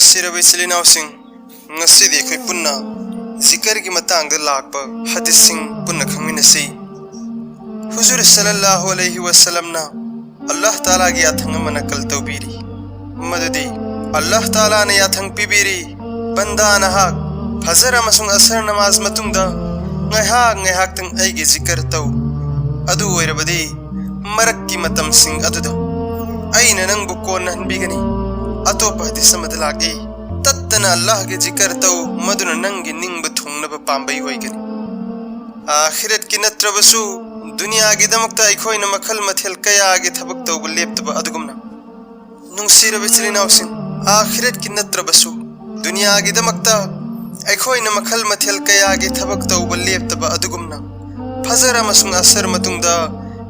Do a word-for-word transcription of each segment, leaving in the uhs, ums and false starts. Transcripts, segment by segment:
ꯅꯨꯡꯁꯤꯔꯕ ꯏꯆꯤꯜ ꯏꯅꯥꯎꯁꯤꯡ, ꯉꯁꯤꯗꯤ ꯑꯩꯈꯣꯏ ꯄꯨꯟꯅ ꯖꯤꯀꯔꯒꯤ ꯃꯇꯥꯡꯗ ꯂꯥꯛꯄ ꯍꯗꯤꯁꯁꯤꯡ ꯄꯨꯟꯅ ꯈꯪꯃꯤꯟꯅꯁꯤ꯫ ꯍꯨꯖꯨꯔ ꯁꯜꯂꯜꯂꯥꯍꯨ ꯑꯂꯩꯍꯤ ꯋꯁꯜꯂꯝꯅ ꯑꯜꯂꯥꯍ ꯇꯥꯂꯥꯒꯤ ꯌꯥꯊꯪ ꯑꯃ ꯅꯀꯜ ꯇꯧꯕꯤꯔꯤ, ꯃꯗꯨꯗꯤ ꯑꯜꯂꯥꯍ ꯇꯥꯂꯥꯅ ꯌꯥꯊꯪ ꯄꯤꯕꯤꯔꯤ, "ꯕꯟꯗꯥ ꯅꯍꯥꯛ ꯐꯖꯔ ꯑꯃꯁꯨꯡ ꯑꯁꯔ ꯅꯃꯥꯖ ꯃꯇꯨꯡꯗ ꯉꯥꯏꯍꯥꯛ ꯉꯥꯏꯍꯥꯛꯇꯪ ꯑꯩꯒꯤ ꯖꯤꯀꯔ ꯇꯧ꯫ ꯑꯗꯨ ꯑꯣꯏꯔꯕꯗꯤ ꯃꯔꯛꯀꯤ ꯃꯇꯝꯁꯤꯡ ꯑꯗꯨꯗ ꯑꯩꯅ ꯅꯪꯕꯨ ꯀꯣꯟꯅꯍꯟꯕꯤꯒꯅꯤ"꯫ ꯑꯇꯣꯞꯄ ꯍꯗꯤꯁ ꯑꯃꯗ ꯂꯥꯛꯏ, "ꯇꯠꯇꯅ ꯑꯜꯂꯥꯍꯒꯤ ꯖꯤꯀꯔ ꯇꯧ, ꯃꯗꯨꯅ ꯅꯪꯒꯤ ꯅꯤꯡꯕ ꯊꯨꯡꯅꯕ ꯄꯥꯝꯕꯩ ꯑꯣꯏꯒꯅꯤ"꯫ ꯑꯥꯈꯤꯔꯠꯀꯤ ꯅꯠꯇ꯭ꯔꯕꯁꯨ ꯗꯨꯅꯤꯌꯥꯒꯤꯗꯃꯛꯇ ꯑꯩꯈꯣꯏꯅ ꯃꯈꯜ ꯃꯊꯦꯜ ꯀꯌꯥꯒꯤ ꯊꯕꯛ ꯇꯧꯕ ꯂꯦꯞꯇꯕ ꯑꯗꯨꯒꯨꯝꯅ, ꯅꯨꯡꯁꯤꯔꯕ ꯏꯆꯤꯜ ꯏꯅꯥꯎꯁꯤꯡ, ꯑꯥꯈꯤꯔꯠꯀꯤ ꯅꯠꯇ꯭ꯔꯕꯁꯨ ꯗꯨꯅꯤꯌꯥꯒꯤꯗꯃꯛꯇ ꯑꯩꯈꯣꯏꯅ ꯃꯈꯜ ꯃꯊꯦꯜ ꯀꯌꯥꯒꯤ ꯊꯕꯛ ꯇꯧꯕ ꯂꯦꯞꯇꯕ ꯑꯗꯨꯒꯨꯝꯅ, ꯐꯖꯔ ꯑꯃꯁꯨꯡ ꯑꯁꯔ ꯃꯇꯨꯡꯗ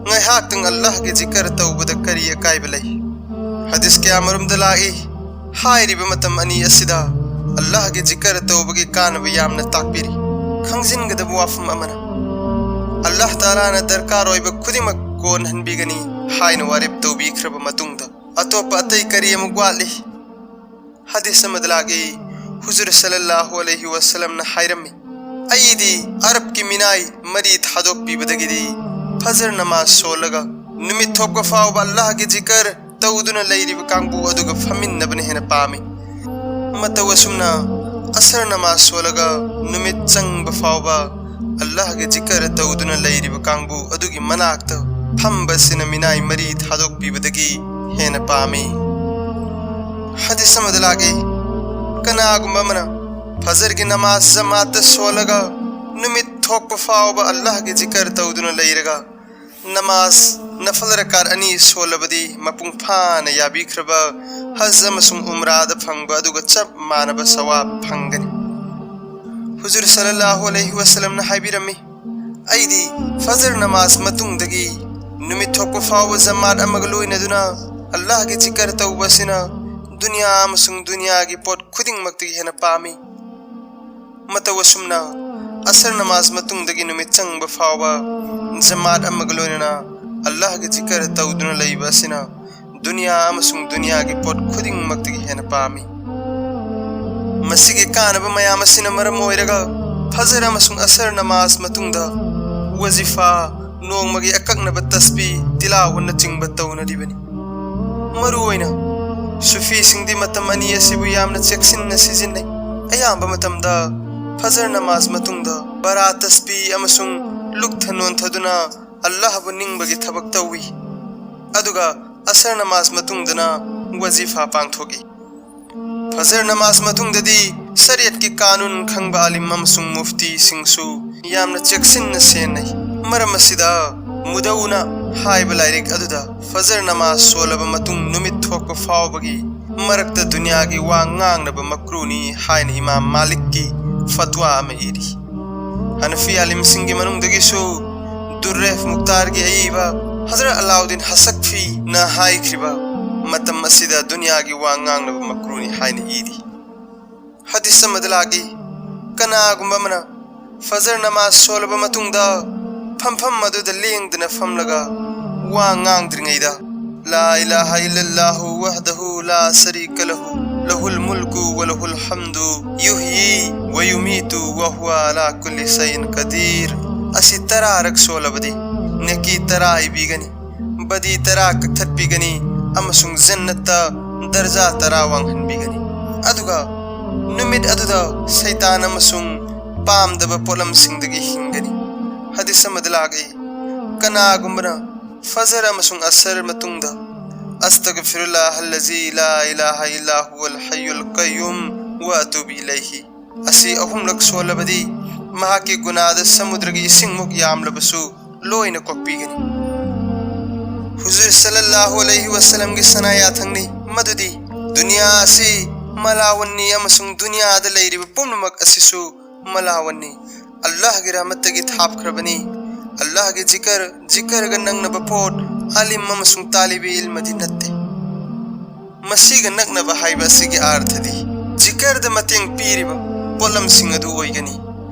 ꯉꯥꯏꯍꯥꯛꯇꯪ ꯑꯜꯂꯥꯍꯒꯤ ꯖꯤꯀꯔ ꯇꯧꯕꯗ ꯀꯔꯤ ꯑꯀꯥꯏꯕ ꯂꯩ? ꯍꯗꯤꯁ ꯀꯌꯥꯃꯔꯨꯝꯗ ꯂꯥꯛꯏ꯫ ꯍꯥꯏꯔꯤꯕ ꯃꯇꯝ ꯑꯅꯤ ꯑꯁꯤꯗ ꯑꯜꯂꯥꯍꯒꯤ ꯖꯤꯀꯔ ꯇꯧꯕꯒꯤ ꯀꯥꯟꯅꯕ ꯌꯥꯝꯅ ꯇꯥꯛꯄꯤꯔꯤ꯫ ꯈꯪꯖꯤꯟꯒꯗꯕ ꯋꯥꯐꯝ ꯑꯃꯅ, ꯑꯜꯂꯥꯍ ꯇꯥꯂꯥꯅ ꯗꯔꯀꯥꯔ ꯑꯣꯏꯕ ꯈꯨꯗꯤꯡꯃꯛ ꯀꯣꯟꯍꯟꯕꯤꯒꯅꯤ ꯍꯥꯏꯅ ꯋꯥꯔꯦꯞ ꯇꯧꯕꯤꯈ꯭ꯔꯕ ꯃꯇꯨꯡꯗ, ꯑꯇꯣꯞꯄ ꯑꯇꯩ ꯀꯔꯤ ꯑꯃꯨꯛ ꯋꯥꯠꯂꯤ? ꯍꯗꯤꯁ ꯑꯃꯗ ꯂꯥꯛꯏ, ꯍꯨꯖꯨꯔ ꯁꯜꯂꯜꯂꯥꯍꯨ ꯑꯂꯩꯍꯤ ꯋꯁꯜꯂꯝꯅ ꯍꯥꯏꯔꯝꯃꯤ, "ꯑꯩꯗꯤ ꯑꯔꯕꯀꯤ ꯃꯤꯅꯥꯏ ꯃꯔꯤ ꯊꯥꯗꯣꯛꯄꯤꯕꯗꯒꯤꯗꯤ ꯐꯖꯔ ꯅꯃꯥꯖ ꯁꯣꯜꯂꯒ ꯅꯨꯃꯤꯠ ꯊꯣꯛꯄ ꯐꯥꯎꯕ ꯑꯜꯂꯥꯍꯒꯤ ꯖꯤꯀꯔ ꯇꯧꯗꯨꯅ ꯂꯩꯔꯤꯕ ꯀꯥꯡꯕꯨ ꯑꯗꯨꯒ ꯐꯝꯃꯤꯟꯅꯕꯅ ꯍꯦꯟꯅ ꯄꯥꯝꯃꯤ꯫ ꯃꯇꯧ ꯑꯁꯨꯝꯅ ꯑꯁꯔ ꯅꯃꯥꯖ ꯁꯣꯜꯂꯒ ꯅꯨꯃꯤꯠ ꯆꯪꯕ ꯐꯥꯎꯕ ꯑꯜꯂꯥꯍꯒꯤ ꯖꯤꯀꯔ ꯇꯧꯗꯨꯅ ꯂꯩꯔꯤꯕ ꯀꯥꯡꯕꯨ ꯑꯗꯨꯒꯤ ꯃꯅꯥꯛꯇ ꯐꯝꯕꯁꯤꯅ ꯃꯤꯅꯥꯏ ꯃꯔꯤ ꯊꯥꯗꯣꯛꯄꯤꯕꯗꯒꯤ ꯍꯦꯟꯅ ꯄꯥꯝꯃꯤ"꯫ ꯍꯗꯤꯁ ꯑꯃꯗ ꯂꯥꯛꯏ, "ꯀꯅꯥꯒꯨꯝꯕ ꯑꯃꯅ ꯐꯖꯔꯒꯤ ꯅꯃꯥꯖ ꯖꯃꯥꯠꯇ ꯁꯣꯜꯂꯒ ꯅꯨꯃꯤꯠ ꯊꯣꯛꯄ ꯐꯥꯎꯕ ꯑꯜꯂꯥꯍꯒꯤ ꯖꯤꯀꯔ ꯇꯧꯗꯨꯅ ꯂꯩꯔꯒ ꯅꯃꯥꯖ ꯅꯐꯜ ꯔꯀꯥꯠ ꯑꯅꯤ ꯁꯣꯜꯂꯕꯗꯤ ꯃꯄꯨꯡ ꯐꯥꯅ ꯌꯥꯕꯤꯈ꯭ꯔꯕ ꯍꯖ ꯑꯃꯁꯨꯡ ꯎꯝꯔꯥꯗ ꯐꯪꯕ ꯑꯗꯨꯒ ꯆꯞ ꯃꯥꯟꯅꯕ ꯁꯋꯥꯕ ꯐꯪꯒꯅꯤ"꯫ ꯍꯨꯖꯨꯔ ꯁꯜꯂꯜꯂꯥꯍꯨ ꯑꯂꯩꯍꯤ ꯋꯁꯜꯂꯝꯅ ꯍꯥꯏꯕꯤꯔꯝꯃꯤ, "ꯑꯩꯗꯤ ꯐꯖꯔ ꯅꯃꯥꯖ ꯃꯇꯨꯡꯗꯒꯤ ꯅꯨꯃꯤꯠ ꯊꯣꯛꯄ ꯐꯥꯎꯕ ꯖꯃꯥꯠ ꯑꯃꯒ ꯂꯣꯏꯅꯗꯨꯅ ꯑꯜꯂꯥꯍꯒꯤ ꯖꯤꯀꯔ ꯇꯧꯕ ꯑꯁꯤꯅ ꯗꯨꯅꯤꯌꯥ ꯑꯃꯁꯨꯡ ꯗꯨꯅꯤꯌꯥꯒꯤ ꯄꯣꯠ ꯈꯨꯗꯤꯡꯃꯛꯇꯒꯤ ꯍꯦꯟꯅ ꯄꯥꯝꯃꯤ"꯫ ꯃꯇꯧ ꯑꯁꯨꯝꯅ ꯑꯁꯔ ꯅꯃꯥꯖ ꯃꯇꯨꯡꯗꯒꯤ ꯅꯨꯃꯤꯠ ꯆꯪꯕ ꯐꯥꯎꯕ ꯖꯃꯥꯠ ꯑꯃꯒ ꯂꯣꯏꯅꯅ ꯑꯜꯂꯥꯍꯒꯤ ꯖꯤꯀꯔ ꯇꯧꯗꯨꯅ ꯂꯩꯕ ꯑꯁꯤꯅ ꯗꯨꯅꯤꯌꯥ ꯑꯃꯁꯨꯡ ꯗꯨꯅꯤꯌꯥꯒꯤ ꯄꯣꯠ ꯈꯨꯗꯤꯡꯃꯛꯇꯒꯤ ꯍꯦꯟꯅ ꯄꯥꯝꯃꯤ꯫ ꯃꯁꯤꯒꯤ ꯀꯥꯟꯅꯕ ꯃꯌꯥꯝ ꯑꯁꯤꯅ ꯃꯔꯝ ꯑꯣꯏꯔꯒ ꯐꯖꯔ ꯑꯃꯁꯨꯡ ꯑꯁꯔ ꯅꯃꯥꯖ ꯃꯇꯨꯡꯗ ꯋꯥꯖꯤꯐꯥ, ꯅꯣꯡꯃꯒꯤ ꯑꯀꯛꯅꯕ ꯇꯁꯕꯤ, ꯇꯤꯂꯥꯋꯠꯅꯆꯤꯡꯕ ꯇꯧꯅꯔꯤꯕꯅꯤ꯫ ꯃꯔꯨꯑꯣꯏꯅ ꯁꯨꯐꯤꯁꯤꯡꯗꯤ ꯃꯇꯝ ꯑꯅꯤ ꯑꯁꯤꯕꯨ ꯌꯥꯝꯅ ꯆꯦꯛꯁꯤꯟꯅ ꯁꯤꯖꯤꯟꯅꯩ꯫ ꯑꯌꯥꯝꯕ ꯃꯇꯝꯗ ꯐꯖꯔ ꯅꯃꯥꯖ ꯃꯇꯨꯡꯗ ꯕꯔꯥ ꯇꯁꯕꯤ ꯑꯃꯁꯨꯡ ꯂꯨꯛꯊ ꯅꯣꯟꯊꯗꯨꯅ ꯑꯜꯂꯥꯍꯕꯨ ꯅꯤꯡꯕꯒꯤ ꯊꯕꯛ ꯇꯧꯏ, ꯑꯗꯨꯒ ꯑꯁꯔ ꯅꯃꯥꯖ ꯃꯇꯨꯡꯗꯅ ꯋꯥꯖꯤꯐꯥ ꯄꯥꯡꯊꯣꯛꯏ꯫ ꯐꯖꯔ ꯅꯃꯥꯖ ꯃꯇꯨꯡꯗꯗꯤ ꯁꯔꯤꯌꯠꯀꯤ ꯀꯥꯅꯨꯟ ꯈꯪꯕ ꯑꯥꯂꯤꯝ ꯑꯃꯁꯨꯡ ꯃꯨꯐꯇꯤꯁꯤꯡꯁꯨ ꯌꯥꯝꯅ ꯆꯦꯛꯁꯤꯟꯅ ꯁꯦꯟꯅꯩ꯫ ꯃꯔꯝ ꯑꯁꯤꯗ ꯃꯨꯗꯧꯅ ꯍꯥꯏꯕ ꯂꯥꯏꯔꯤꯛ ꯑꯗꯨꯗ ꯐꯖꯔ ꯅꯃꯥꯖ ꯁꯣꯜꯂꯕ ꯃꯇꯨꯡ ꯅꯨꯃꯤꯠ ꯊꯣꯛꯄ ꯐꯥꯎꯕꯒꯤ ꯃꯔꯛꯇ ꯗꯨꯅꯤꯌꯥꯒꯤ ꯋꯥ ꯉꯥꯡꯅꯕ ꯃꯀ꯭ꯔꯨꯅꯤ ꯍꯥꯏꯅ ꯏꯃꯥꯝ ꯃꯥꯂꯤꯛꯀꯤ ꯐꯠꯋꯥ ꯑꯃ ꯏꯔꯤ꯫ ꯍꯅꯐꯤ ꯑꯥꯂꯤꯝꯁꯤꯡꯒꯤ ꯃꯅꯨꯡꯗꯒꯤꯁꯨ ꯗꯨꯔꯔꯦꯐ ꯃꯨꯛꯇꯥꯔꯒꯤ ꯑꯏꯕ ꯍꯖꯔꯠ ꯑꯂꯥꯎꯗꯤꯟ ꯍꯁꯛꯐꯤꯅ ꯍꯥꯏꯈ꯭ꯔꯤꯕ ꯃꯇꯝ ꯑꯁꯤꯗ ꯗꯨꯅꯤꯌꯥꯒꯤ ꯋꯥ ꯉꯥꯡꯅꯕ ꯃꯀ꯭ꯔꯨꯅꯤ ꯍꯥꯏꯅ ꯏꯔꯤ꯫ ꯍꯗꯤꯁ ꯑꯃꯗ ꯂꯥꯛꯏ, ꯀꯅꯥꯒꯨꯝꯕ ꯑꯃꯅ ꯐꯖꯔ ꯅꯃꯥꯖ ꯁꯣꯜꯂꯕ ꯃꯇꯨꯡꯗ ꯐꯝꯐꯝ ꯑꯗꯨꯗ ꯂꯦꯡꯗꯅ ꯐꯝꯂꯒ ꯋꯥ ꯉꯥꯡꯗ꯭ꯔꯤꯉꯩꯗ لا إله إلا الله وحده لا شريك له، له الملك وله الحمد، يحيي ويميت وهو على كل شيء قدير ꯑꯁꯤ ꯇꯔꯥꯔꯛ ꯁꯣꯜꯂꯕꯗꯤ ꯅꯦꯀꯤ ꯇꯔꯥ ꯏꯕꯤꯒꯅꯤ, ꯕꯗꯤ ꯇꯔꯥ ꯀꯛꯊꯠꯄꯤꯒꯅꯤ ꯑꯃꯁꯨꯡ ꯖꯟꯅꯠꯇ ꯗꯔꯖꯥ ꯇꯔꯥ ꯋꯥꯡꯍꯟꯕꯤꯒꯅꯤ꯫ ꯑꯗꯨꯒ ꯅꯨꯃꯤꯠ ꯑꯗꯨꯗ ꯁꯩꯇꯥꯟ ꯑꯃꯁꯨꯡ ꯄꯥꯝꯗꯕ ꯄꯣꯠꯂꯝꯁꯤꯡꯗꯒꯤ ꯍꯤꯡꯒꯅꯤ꯫ ꯍꯗꯤꯁ ꯑꯃꯗ ꯂꯥꯛꯏ, ꯀꯅꯥꯒꯨꯝꯕꯅ ꯐꯖꯔ ꯑꯃꯁꯨꯡ ꯑꯁꯔ ꯃꯇꯨꯡꯗ أستغفر الله الذي لا إله إلا هو الحي القيوم وأتوب إليه ꯑꯁꯤ ꯑꯍꯨꯝꯂꯛ ꯁꯣꯜꯂꯕꯗꯤ ꯃꯍꯥꯛꯀꯤ ꯒꯨꯅꯥꯗ ꯁꯃꯨꯗ꯭ꯔꯒꯤ ꯏꯁꯤꯡꯃꯨꯛ ꯌꯥꯝꯂꯕꯁꯨ ꯂꯣꯏꯅ ꯀꯣꯛꯄꯤꯒꯅꯤ꯫ ꯍꯨꯖꯨꯔ ꯁꯜꯂꯜꯂꯥꯍꯨ ꯑꯂꯩꯍꯤ ꯋꯁꯜꯂꯝꯒꯤ ꯁꯅꯥ ꯌꯥꯊꯪꯅꯤ ꯃꯗꯨꯗꯤ ꯗꯨꯅꯤꯌꯥ ꯑꯁꯤ ꯃꯂꯥꯋꯟꯅꯤ ꯑꯃꯁꯨꯡ ꯗꯨꯅꯤꯌꯥꯗ ꯂꯩꯔꯤꯕ ꯄꯨꯝꯅꯃꯛ ꯑꯁꯤꯁꯨ ꯃꯂꯥꯋꯟꯅꯤ꯫ ꯑꯜꯂꯥꯍꯒꯤ ꯔꯍꯃꯠꯇꯒꯤ ꯊꯥꯞꯈ꯭ꯔꯕꯅꯤ꯫ ꯑꯜꯂꯥꯍꯒꯤ ꯖꯤꯀꯔ, ꯖꯤꯀꯔꯒ ꯅꯪꯅꯕ ꯄꯣꯠ ꯑꯥꯂꯤꯝ ꯑꯃꯁꯨꯡ ꯇꯥꯂꯤꯕꯤ ꯏꯜꯃꯗꯤ ꯅꯠꯇꯦ꯫ ꯃꯁꯤꯒ ꯅꯛꯅꯕ ꯍꯥꯏꯕ ꯑꯁꯤꯒꯤ ꯑꯥꯔꯊꯗꯤ ꯖꯤꯀꯔꯗ ꯃꯇꯦꯡ ꯄꯤꯔꯤꯕ ꯄꯣꯠꯂꯝꯁꯤꯡ ꯑꯗꯨ ꯑꯣꯏꯒꯅꯤ꯫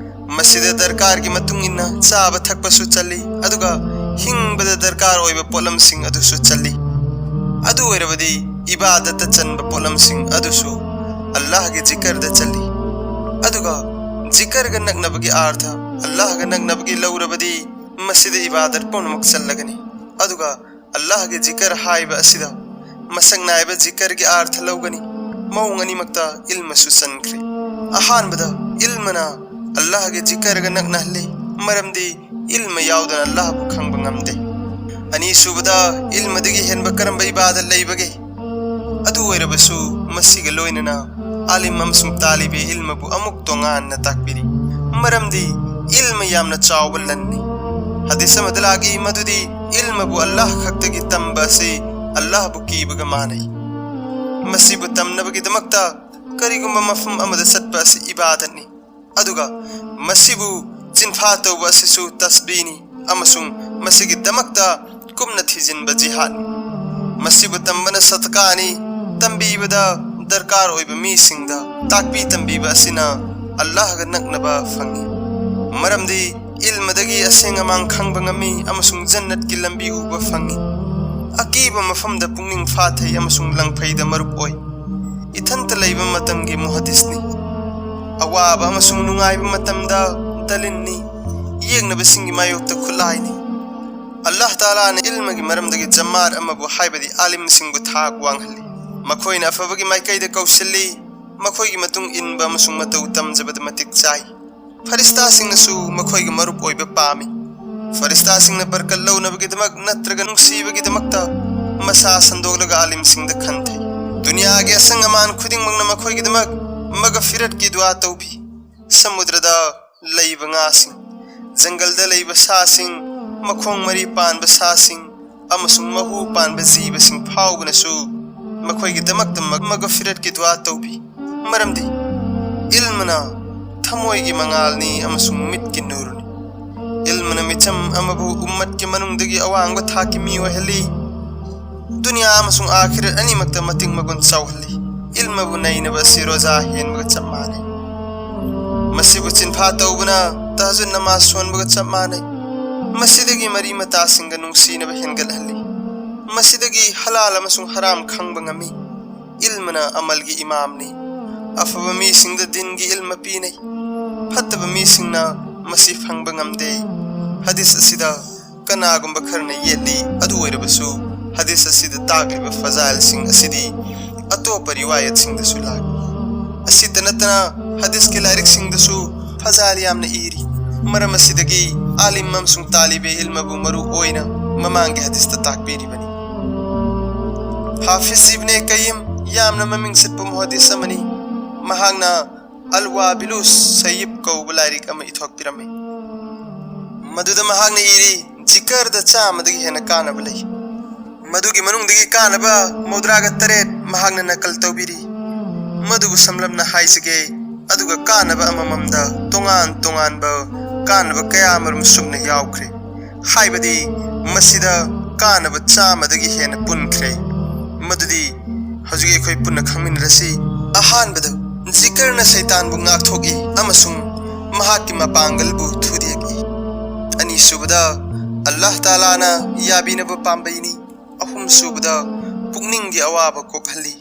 ꯃꯁꯤꯗ ꯗꯔꯀꯥꯔꯒꯤ ꯃꯇꯨꯡ ꯏꯟꯅ ꯆꯥꯕ ꯊꯛꯄꯁꯨ ꯆꯜꯂꯤ, ꯑꯗꯨꯒ ꯍꯤꯡꯕꯗ ꯗꯔꯀꯥꯔ ꯑꯣꯏꯕ ꯄꯣꯠꯂꯝꯁꯤꯡ ꯑꯗꯨꯁꯨ ꯆꯜꯂꯤ꯫ ꯑꯗꯨ ꯑꯣꯏꯔꯕꯗꯤ ꯏꯕꯥꯗꯠꯇ ꯆꯟꯕ ꯄꯣꯠꯂꯝꯁꯤꯡ ꯑꯗꯨꯁꯨ ꯑꯜꯂꯥꯍꯒꯤ ꯖꯤꯀꯔꯗ ꯆꯜꯂꯤ꯫ ꯑꯗꯨꯒ ꯖꯤꯀꯔꯒ ꯅꯛꯅꯕꯒꯤ ꯑꯥꯔꯊ, ꯑꯜꯂꯥꯍꯒ ꯅꯛꯅꯕꯒꯤ ꯂꯧꯔꯕꯗꯤ ꯃꯁꯤꯗ ꯏꯕꯥꯗꯠ ꯄꯨꯝꯅꯃꯛ ꯆꯜꯂꯒꯅꯤ꯫ ꯑꯗꯨꯒ ꯑꯜꯂꯥꯍꯒꯤ ꯖꯤꯀꯔ ꯍꯥꯏꯕ ꯑꯁꯤꯗ ꯃꯁꯛ ꯅꯥꯏꯕ ꯖꯤꯀꯔꯒꯤ ꯑꯥꯔꯊ ꯂꯧꯒꯅꯤ꯫ ꯃꯑꯣꯡ ꯑꯅꯤꯃꯛꯇ ꯏꯜꯃꯁꯨ ꯆꯟꯈ꯭ꯔꯦ꯫ ꯑꯍꯥꯟꯕꯗ ꯏꯜꯃꯅ ꯑꯜꯂꯥꯍꯒꯤ ꯖꯤꯀꯔꯒ ꯅꯛꯅꯍꯜꯂꯤ, ꯃꯔꯝꯗꯤ ꯏꯜꯃ ꯌꯥꯎꯗꯅ ꯑꯜꯂꯥꯍꯕꯨ ꯈꯪꯕ ꯉꯝꯗꯦ꯫ ꯑꯅꯤꯁꯨꯕꯗ, ꯏꯜꯃꯗꯒꯤ ꯍꯦꯟꯕ ꯀꯔꯝꯕ ꯏꯕꯥꯗꯠ ꯂꯩꯕꯒꯦ? ꯑꯗꯨ ꯑꯣꯏꯔꯕꯁꯨ ꯃꯁꯤꯒ ꯂꯣꯏꯅꯅ ꯑꯥꯂꯤꯝ ꯑꯃꯁꯨꯡ ꯇꯥꯂꯤꯕꯦ ꯏꯜꯃꯕꯨ ꯑꯃꯨꯛ ꯇꯣꯉꯥꯟꯅ ꯇꯥꯛꯄꯤꯔꯤ, ꯃꯔꯝꯗꯤ ꯏꯜꯃ ꯌꯥꯝꯅ ꯆꯥꯎꯕ ꯂꯟꯅꯤ꯫ ꯍꯗꯤꯁ ꯑꯃꯗ ꯂꯥꯛꯏ ꯃꯗꯨꯗꯤ ꯏꯜꯃꯕꯨ ꯑꯜꯂꯥꯍ ꯈꯛꯇꯒꯤ ꯇꯝꯕ ꯑꯁꯤ ꯑꯜꯂꯥꯍꯕꯨ ꯀꯤꯕꯒ ꯃꯥꯟꯅꯩ꯫ ꯃꯁꯤꯕꯨ ꯇꯝꯅꯕꯒꯤꯗꯃꯛꯇ ꯀꯔꯤꯒꯨꯝꯕ ꯃꯐꯝ ꯑꯃꯗ ꯆꯠꯄ ꯑꯁꯤ ꯏꯕꯥꯗꯠꯅꯤ꯫ ꯑꯗꯨꯒ ꯃꯁꯤꯕꯨ ꯆꯤꯟꯐꯥ ꯇꯧꯕ ꯑꯁꯤꯁꯨ ꯇꯁꯕꯤꯅꯤ, ꯑꯃꯁꯨꯡ ꯃꯁꯤꯒꯤꯗꯃꯛꯇ ꯀꯨꯞꯅ ꯊꯤꯖꯤꯟꯕ ꯖꯤꯍꯥꯗꯅꯤ꯫ ꯃꯁꯤꯕꯨ ꯇꯝꯕꯅ ꯁꯗꯀꯥꯅꯤ, ꯇꯝꯕꯤꯕꯗ ꯗꯔꯀꯥꯔ ꯑꯣꯏꯕ ꯃꯤꯁꯤꯡꯗ ꯇꯥꯛꯄꯤ ꯇꯝꯕꯤꯕ ꯑꯁꯤꯅ ꯑꯜꯂꯥꯍꯒ ꯅꯛꯅꯕ ꯐꯪꯏ, ꯃꯔꯝꯗꯤ ꯏꯜꯃꯗꯒꯤ ꯑꯁꯦꯡ ꯑꯃꯥꯡ ꯈꯪꯕ ꯉꯝꯃꯤ ꯑꯃꯁꯨꯡ ꯖꯟꯅꯠꯀꯤ ꯂꯝꯕꯤ ꯎꯕ ꯐꯪꯏ꯫ ꯑꯀꯤꯕ ꯃꯐꯝꯗ ꯄꯨꯛꯅꯤꯡ ꯐꯥꯊꯩ ꯑꯃꯁꯨꯡ ꯂꯪꯐꯩꯗ ꯃꯔꯨꯞ ꯑꯣꯏ꯫ ꯏꯊꯟꯇ ꯂꯩꯕ ꯃꯇꯝꯒꯤ ꯃꯨꯍꯗꯤꯁꯅꯤ꯫ ꯑꯋꯥꯕ ꯑꯃꯁꯨꯡ ꯅꯨꯡꯉꯥꯏꯕ ꯃꯇꯝꯗ ꯗꯂꯤꯟꯅꯤ꯫ ꯌꯦꯛꯅꯕꯁꯤꯡꯒꯤ ꯃꯥꯌꯣꯛꯇ ꯈꯨꯠꯂꯥꯏꯅꯤ꯫ ꯑꯜꯂꯥꯍ ꯇꯥꯂꯥꯅ ꯏꯜꯃꯒꯤ ꯃꯔꯝꯗꯒꯤ ꯖꯝꯃꯥꯔ ꯑꯃꯕꯨ, ꯍꯥꯏꯕꯗꯤ ꯑꯥꯂꯤꯝꯁꯤꯡꯕꯨ ꯊꯥꯛ ꯋꯥꯡꯍꯜꯂꯤ꯫ ꯃꯈꯣꯏꯅ ꯑꯐꯕꯒꯤ ꯃꯥꯏꯀꯩꯗ ꯀꯧꯁꯤꯜꯂꯤ꯫ ꯃꯈꯣꯏꯒꯤ ꯃꯇꯨꯡ ꯏꯟꯕ ꯑꯃꯁꯨꯡ ꯃꯇꯧ ꯇꯝꯖꯕꯗ ꯃꯇꯤꯛ ꯆꯥꯏ꯫ ꯐꯔꯤꯁꯇꯥꯁꯤꯡꯅꯁꯨ ꯃꯈꯣꯏꯒꯤ ꯃꯔꯨꯞ ꯑꯣꯏꯕ ꯄꯥꯝꯃꯤ꯫ ꯐꯔꯤꯁꯇꯥꯁꯤꯡꯅ ꯕꯔꯀꯠ ꯂꯧꯅꯕꯒꯤꯗꯃꯛ ꯅꯠꯇ꯭ꯔꯒ ꯅꯨꯡꯁꯤꯕꯒꯤꯗꯃꯛꯇ ꯃꯁꯥ ꯁꯟꯗꯣꯛꯂꯒ ꯑꯥꯂꯤꯝꯁꯤꯡꯗ ꯈꯟꯊꯩ꯫ ꯗꯨꯅꯤꯌꯥꯒꯤ ꯑꯁꯪ ꯑꯃꯥꯟ ꯈꯨꯗꯤꯡꯃꯛꯅ ꯃꯈꯣꯏꯒꯤꯗꯃꯛ ꯃꯒꯐꯤꯔꯠꯀꯤ ꯗꯨꯋꯥ ꯇꯧꯕꯤ꯫ ꯁꯃꯨꯗ꯭ꯔꯗ ꯂꯩꯕ ꯉꯥꯁꯤꯡ, ꯖꯪꯒꯜꯗ ꯂꯩꯕ ꯁꯥꯁꯤꯡ, ꯃꯈꯣꯡ ꯃꯔꯤ ꯄꯥꯟꯕ ꯁꯥꯁꯤꯡ, ꯑꯃꯁꯨꯡ ꯃꯍꯨ ꯄꯥꯟꯕ ꯖꯤꯕꯁꯤꯡ ꯐꯥꯎꯕꯅꯁꯨ ꯃꯈꯣꯏꯒꯤꯗꯃꯛꯇ ꯃ-, ꯃꯒꯐꯤꯔꯠꯀꯤ ꯗꯨꯋꯥ ꯇꯧꯕꯤ, ꯃꯔꯝꯗꯤ ꯏꯜꯃꯅ ꯊꯃꯣꯏꯒꯤ ꯃꯉꯥꯜꯅꯤ ꯑꯃꯁꯨꯡ ꯃꯤꯠꯀꯤ ꯅꯨꯔꯅꯤ꯫ ꯏꯜꯃꯅ ꯃꯤꯆꯝ ꯑꯃꯕꯨ ꯎꯝꯃꯠꯀꯤ ꯃꯅꯨꯡꯗꯒꯤ ꯑꯋꯥꯡꯕ ꯊꯥꯛꯀꯤ ꯃꯤ ꯑꯣꯏꯍꯜꯂꯤ꯫ ꯗꯨꯅꯤꯌꯥ ꯑꯃꯁꯨꯡ ꯑꯥꯈꯤꯔꯠ ꯑꯅꯤꯃꯛꯇ ꯃꯇꯤꯛ ꯃꯒꯨꯟ ꯆꯥꯎꯍꯜꯂꯤ꯫ ꯏꯜꯃꯕꯨ ꯅꯩꯅꯕ ꯑꯁꯤ ꯔꯣꯖꯥ ꯍꯦꯟꯕꯒ ꯆꯞ ꯃꯥꯟꯅꯩ꯫ ꯃꯁꯤꯕꯨ ꯆꯤꯟꯐꯥ ꯇꯧꯕꯅ ꯇꯍꯖꯨꯗ ꯅꯃꯥꯖ ꯁꯣꯟꯕꯒ ꯆꯞ ꯃꯥꯟꯅꯩ꯫ ꯃꯁꯤꯗꯒꯤ ꯃꯔꯤ ꯃꯇꯥꯁꯤꯡꯒ ꯅꯨꯡꯁꯤꯅꯕ ꯍꯦꯟꯒꯠꯍꯜꯂꯤ꯫ ꯃꯁꯤꯗꯒꯤ ꯍꯂꯥꯜ ꯑꯃꯁꯨꯡ ꯍꯔꯥꯝ ꯈꯪꯕ ꯉꯝꯃꯤ꯫ ꯏꯜꯃꯅ ꯑꯃꯜꯒꯤ ꯏꯃꯥꯝꯅꯤ꯫ ꯑꯐꯕ ꯃꯤꯁꯤꯡꯗ ꯗꯤꯟꯒꯤ ꯏꯜꯃ ꯄꯤꯅꯩ, ꯐꯠꯇꯕ ꯃꯤꯁꯤꯡꯅ ꯃꯁꯤ ꯐꯪꯕ ꯉꯝꯗꯦ꯫ ꯍꯗꯤꯁ ꯑꯁꯤꯗ ꯀꯅꯥꯒꯨꯝꯕ ꯈꯔꯅ ꯌꯦꯠꯂꯤ, ꯑꯗꯨ ꯑꯣꯏꯔꯕꯁꯨ ꯍꯗꯤꯁ ꯑꯁꯤꯗ ꯇꯥꯛꯂꯤꯕ ꯐꯖꯥꯏꯜꯁꯤꯡ ꯑꯁꯤꯗꯤ ꯑꯇꯣꯞꯄ ꯔꯤꯋꯥꯌꯠꯁꯤꯡꯗꯁꯨ ꯂꯥꯛꯏ꯫ ꯑꯁꯤꯇ ꯅꯠꯇꯅ ꯍꯗꯤꯁꯀꯤ ꯂꯥꯏꯔꯤꯛꯁꯤꯡꯗꯁꯨ ꯐꯖꯥꯏꯜ ꯌꯥꯝꯅ ꯏꯔꯤ꯫ ꯃꯔꯝ ꯑꯁꯤꯗꯒꯤ ꯑꯥꯂꯤꯝ ꯑꯃꯁꯨꯡ ꯇꯥꯂꯤꯕꯦ ꯏꯜꯃꯕꯨ ꯃꯔꯨ ꯑꯣꯏꯅ ꯃꯃꯥꯡꯒꯤ ꯍꯗꯤꯁꯇ ꯇꯥꯛꯄꯤꯔꯤꯕꯅꯤ꯫ ꯍꯥꯐꯤꯖ ꯏꯕꯅꯦ ꯀꯌꯤꯝ ꯌꯥꯝꯅ ꯃꯃꯤꯡ ꯆꯠꯄ ꯃꯨꯍꯗꯤꯁ ꯑꯃꯅꯤ꯫ ꯃꯍꯥꯛꯅ ꯑꯜ ꯋꯥꯕꯤꯂꯨꯁ ꯁꯌꯤꯕ ꯀꯧꯕ ꯂꯥꯏꯔꯤꯛ ꯑꯃ ꯏꯊꯣꯛꯄꯤꯔꯝꯃꯤ꯫ ꯃꯗꯨꯗ ꯃꯍꯥꯛꯅ ꯏꯔꯤ, ꯖꯤꯀꯔꯗ ꯆꯥꯝꯃꯗꯒꯤ ꯍꯦꯟꯅ ꯀꯥꯟꯅꯕ ꯂꯩ꯫ ꯃꯗꯨꯒꯤ ꯃꯅꯨꯡꯗꯒꯤ ꯀꯥꯟꯅꯕ ꯃꯧꯗ꯭ꯔꯥꯒ ꯇꯔꯦꯠ ꯃꯍꯥꯛꯅ ꯅꯀꯜ ꯇꯧꯕꯤꯔꯤ꯫ ꯃꯗꯨꯕꯨ ꯁꯝꯂꯞꯅ ꯍꯥꯏꯖꯒꯦ, ꯑꯗꯨꯒ ꯀꯥꯟꯅꯕ ꯑꯃꯃꯝꯗ ꯇꯣꯉꯥꯟ ꯇꯣꯉꯥꯟꯕ ꯀꯥꯟꯅꯕ ꯀꯌꯥ ꯑꯃꯔꯣꯝ ꯁꯨꯞꯅ ꯌꯥꯎꯈ꯭ꯔꯦ꯫ ꯍꯥꯏꯕꯗꯤ ꯃꯁꯤꯗ ꯀꯥꯟꯅꯕ ꯆꯥꯝꯃꯗꯒꯤ ꯍꯦꯟꯅ ꯄꯨꯟꯈ꯭ꯔꯦ꯫ ꯃꯗꯨꯗꯤ ꯍꯧꯖꯤꯛ ꯑꯩꯈꯣꯏ ꯄꯨꯟꯅ ꯈꯪꯃꯤꯟꯅꯔꯁꯤ꯫ ꯑꯍꯥꯟꯕꯗ, ꯖꯤꯀꯔꯅ ꯁꯩꯇꯥꯟꯕꯨ ꯉꯥꯛꯊꯣꯛꯏ ꯑꯃꯁꯨꯡ ꯃꯍꯥꯛꯀꯤ ꯃꯄꯥꯡꯒꯜꯕꯨ ꯊꯨꯗꯦꯛꯏ꯫ ꯑꯅꯤꯁꯨꯕꯗ, ꯑꯜꯂꯥꯍ ꯇꯥꯂꯥꯅ ꯌꯥꯕꯤꯅꯕ ꯄꯥꯝꯕꯩꯅꯤ꯫ ꯑꯍꯨꯝꯁꯨꯕꯗ, ꯄꯨꯛꯅꯤꯡꯒꯤ ꯑꯋꯥꯕ ꯀꯣꯛꯍꯜꯂꯤ꯫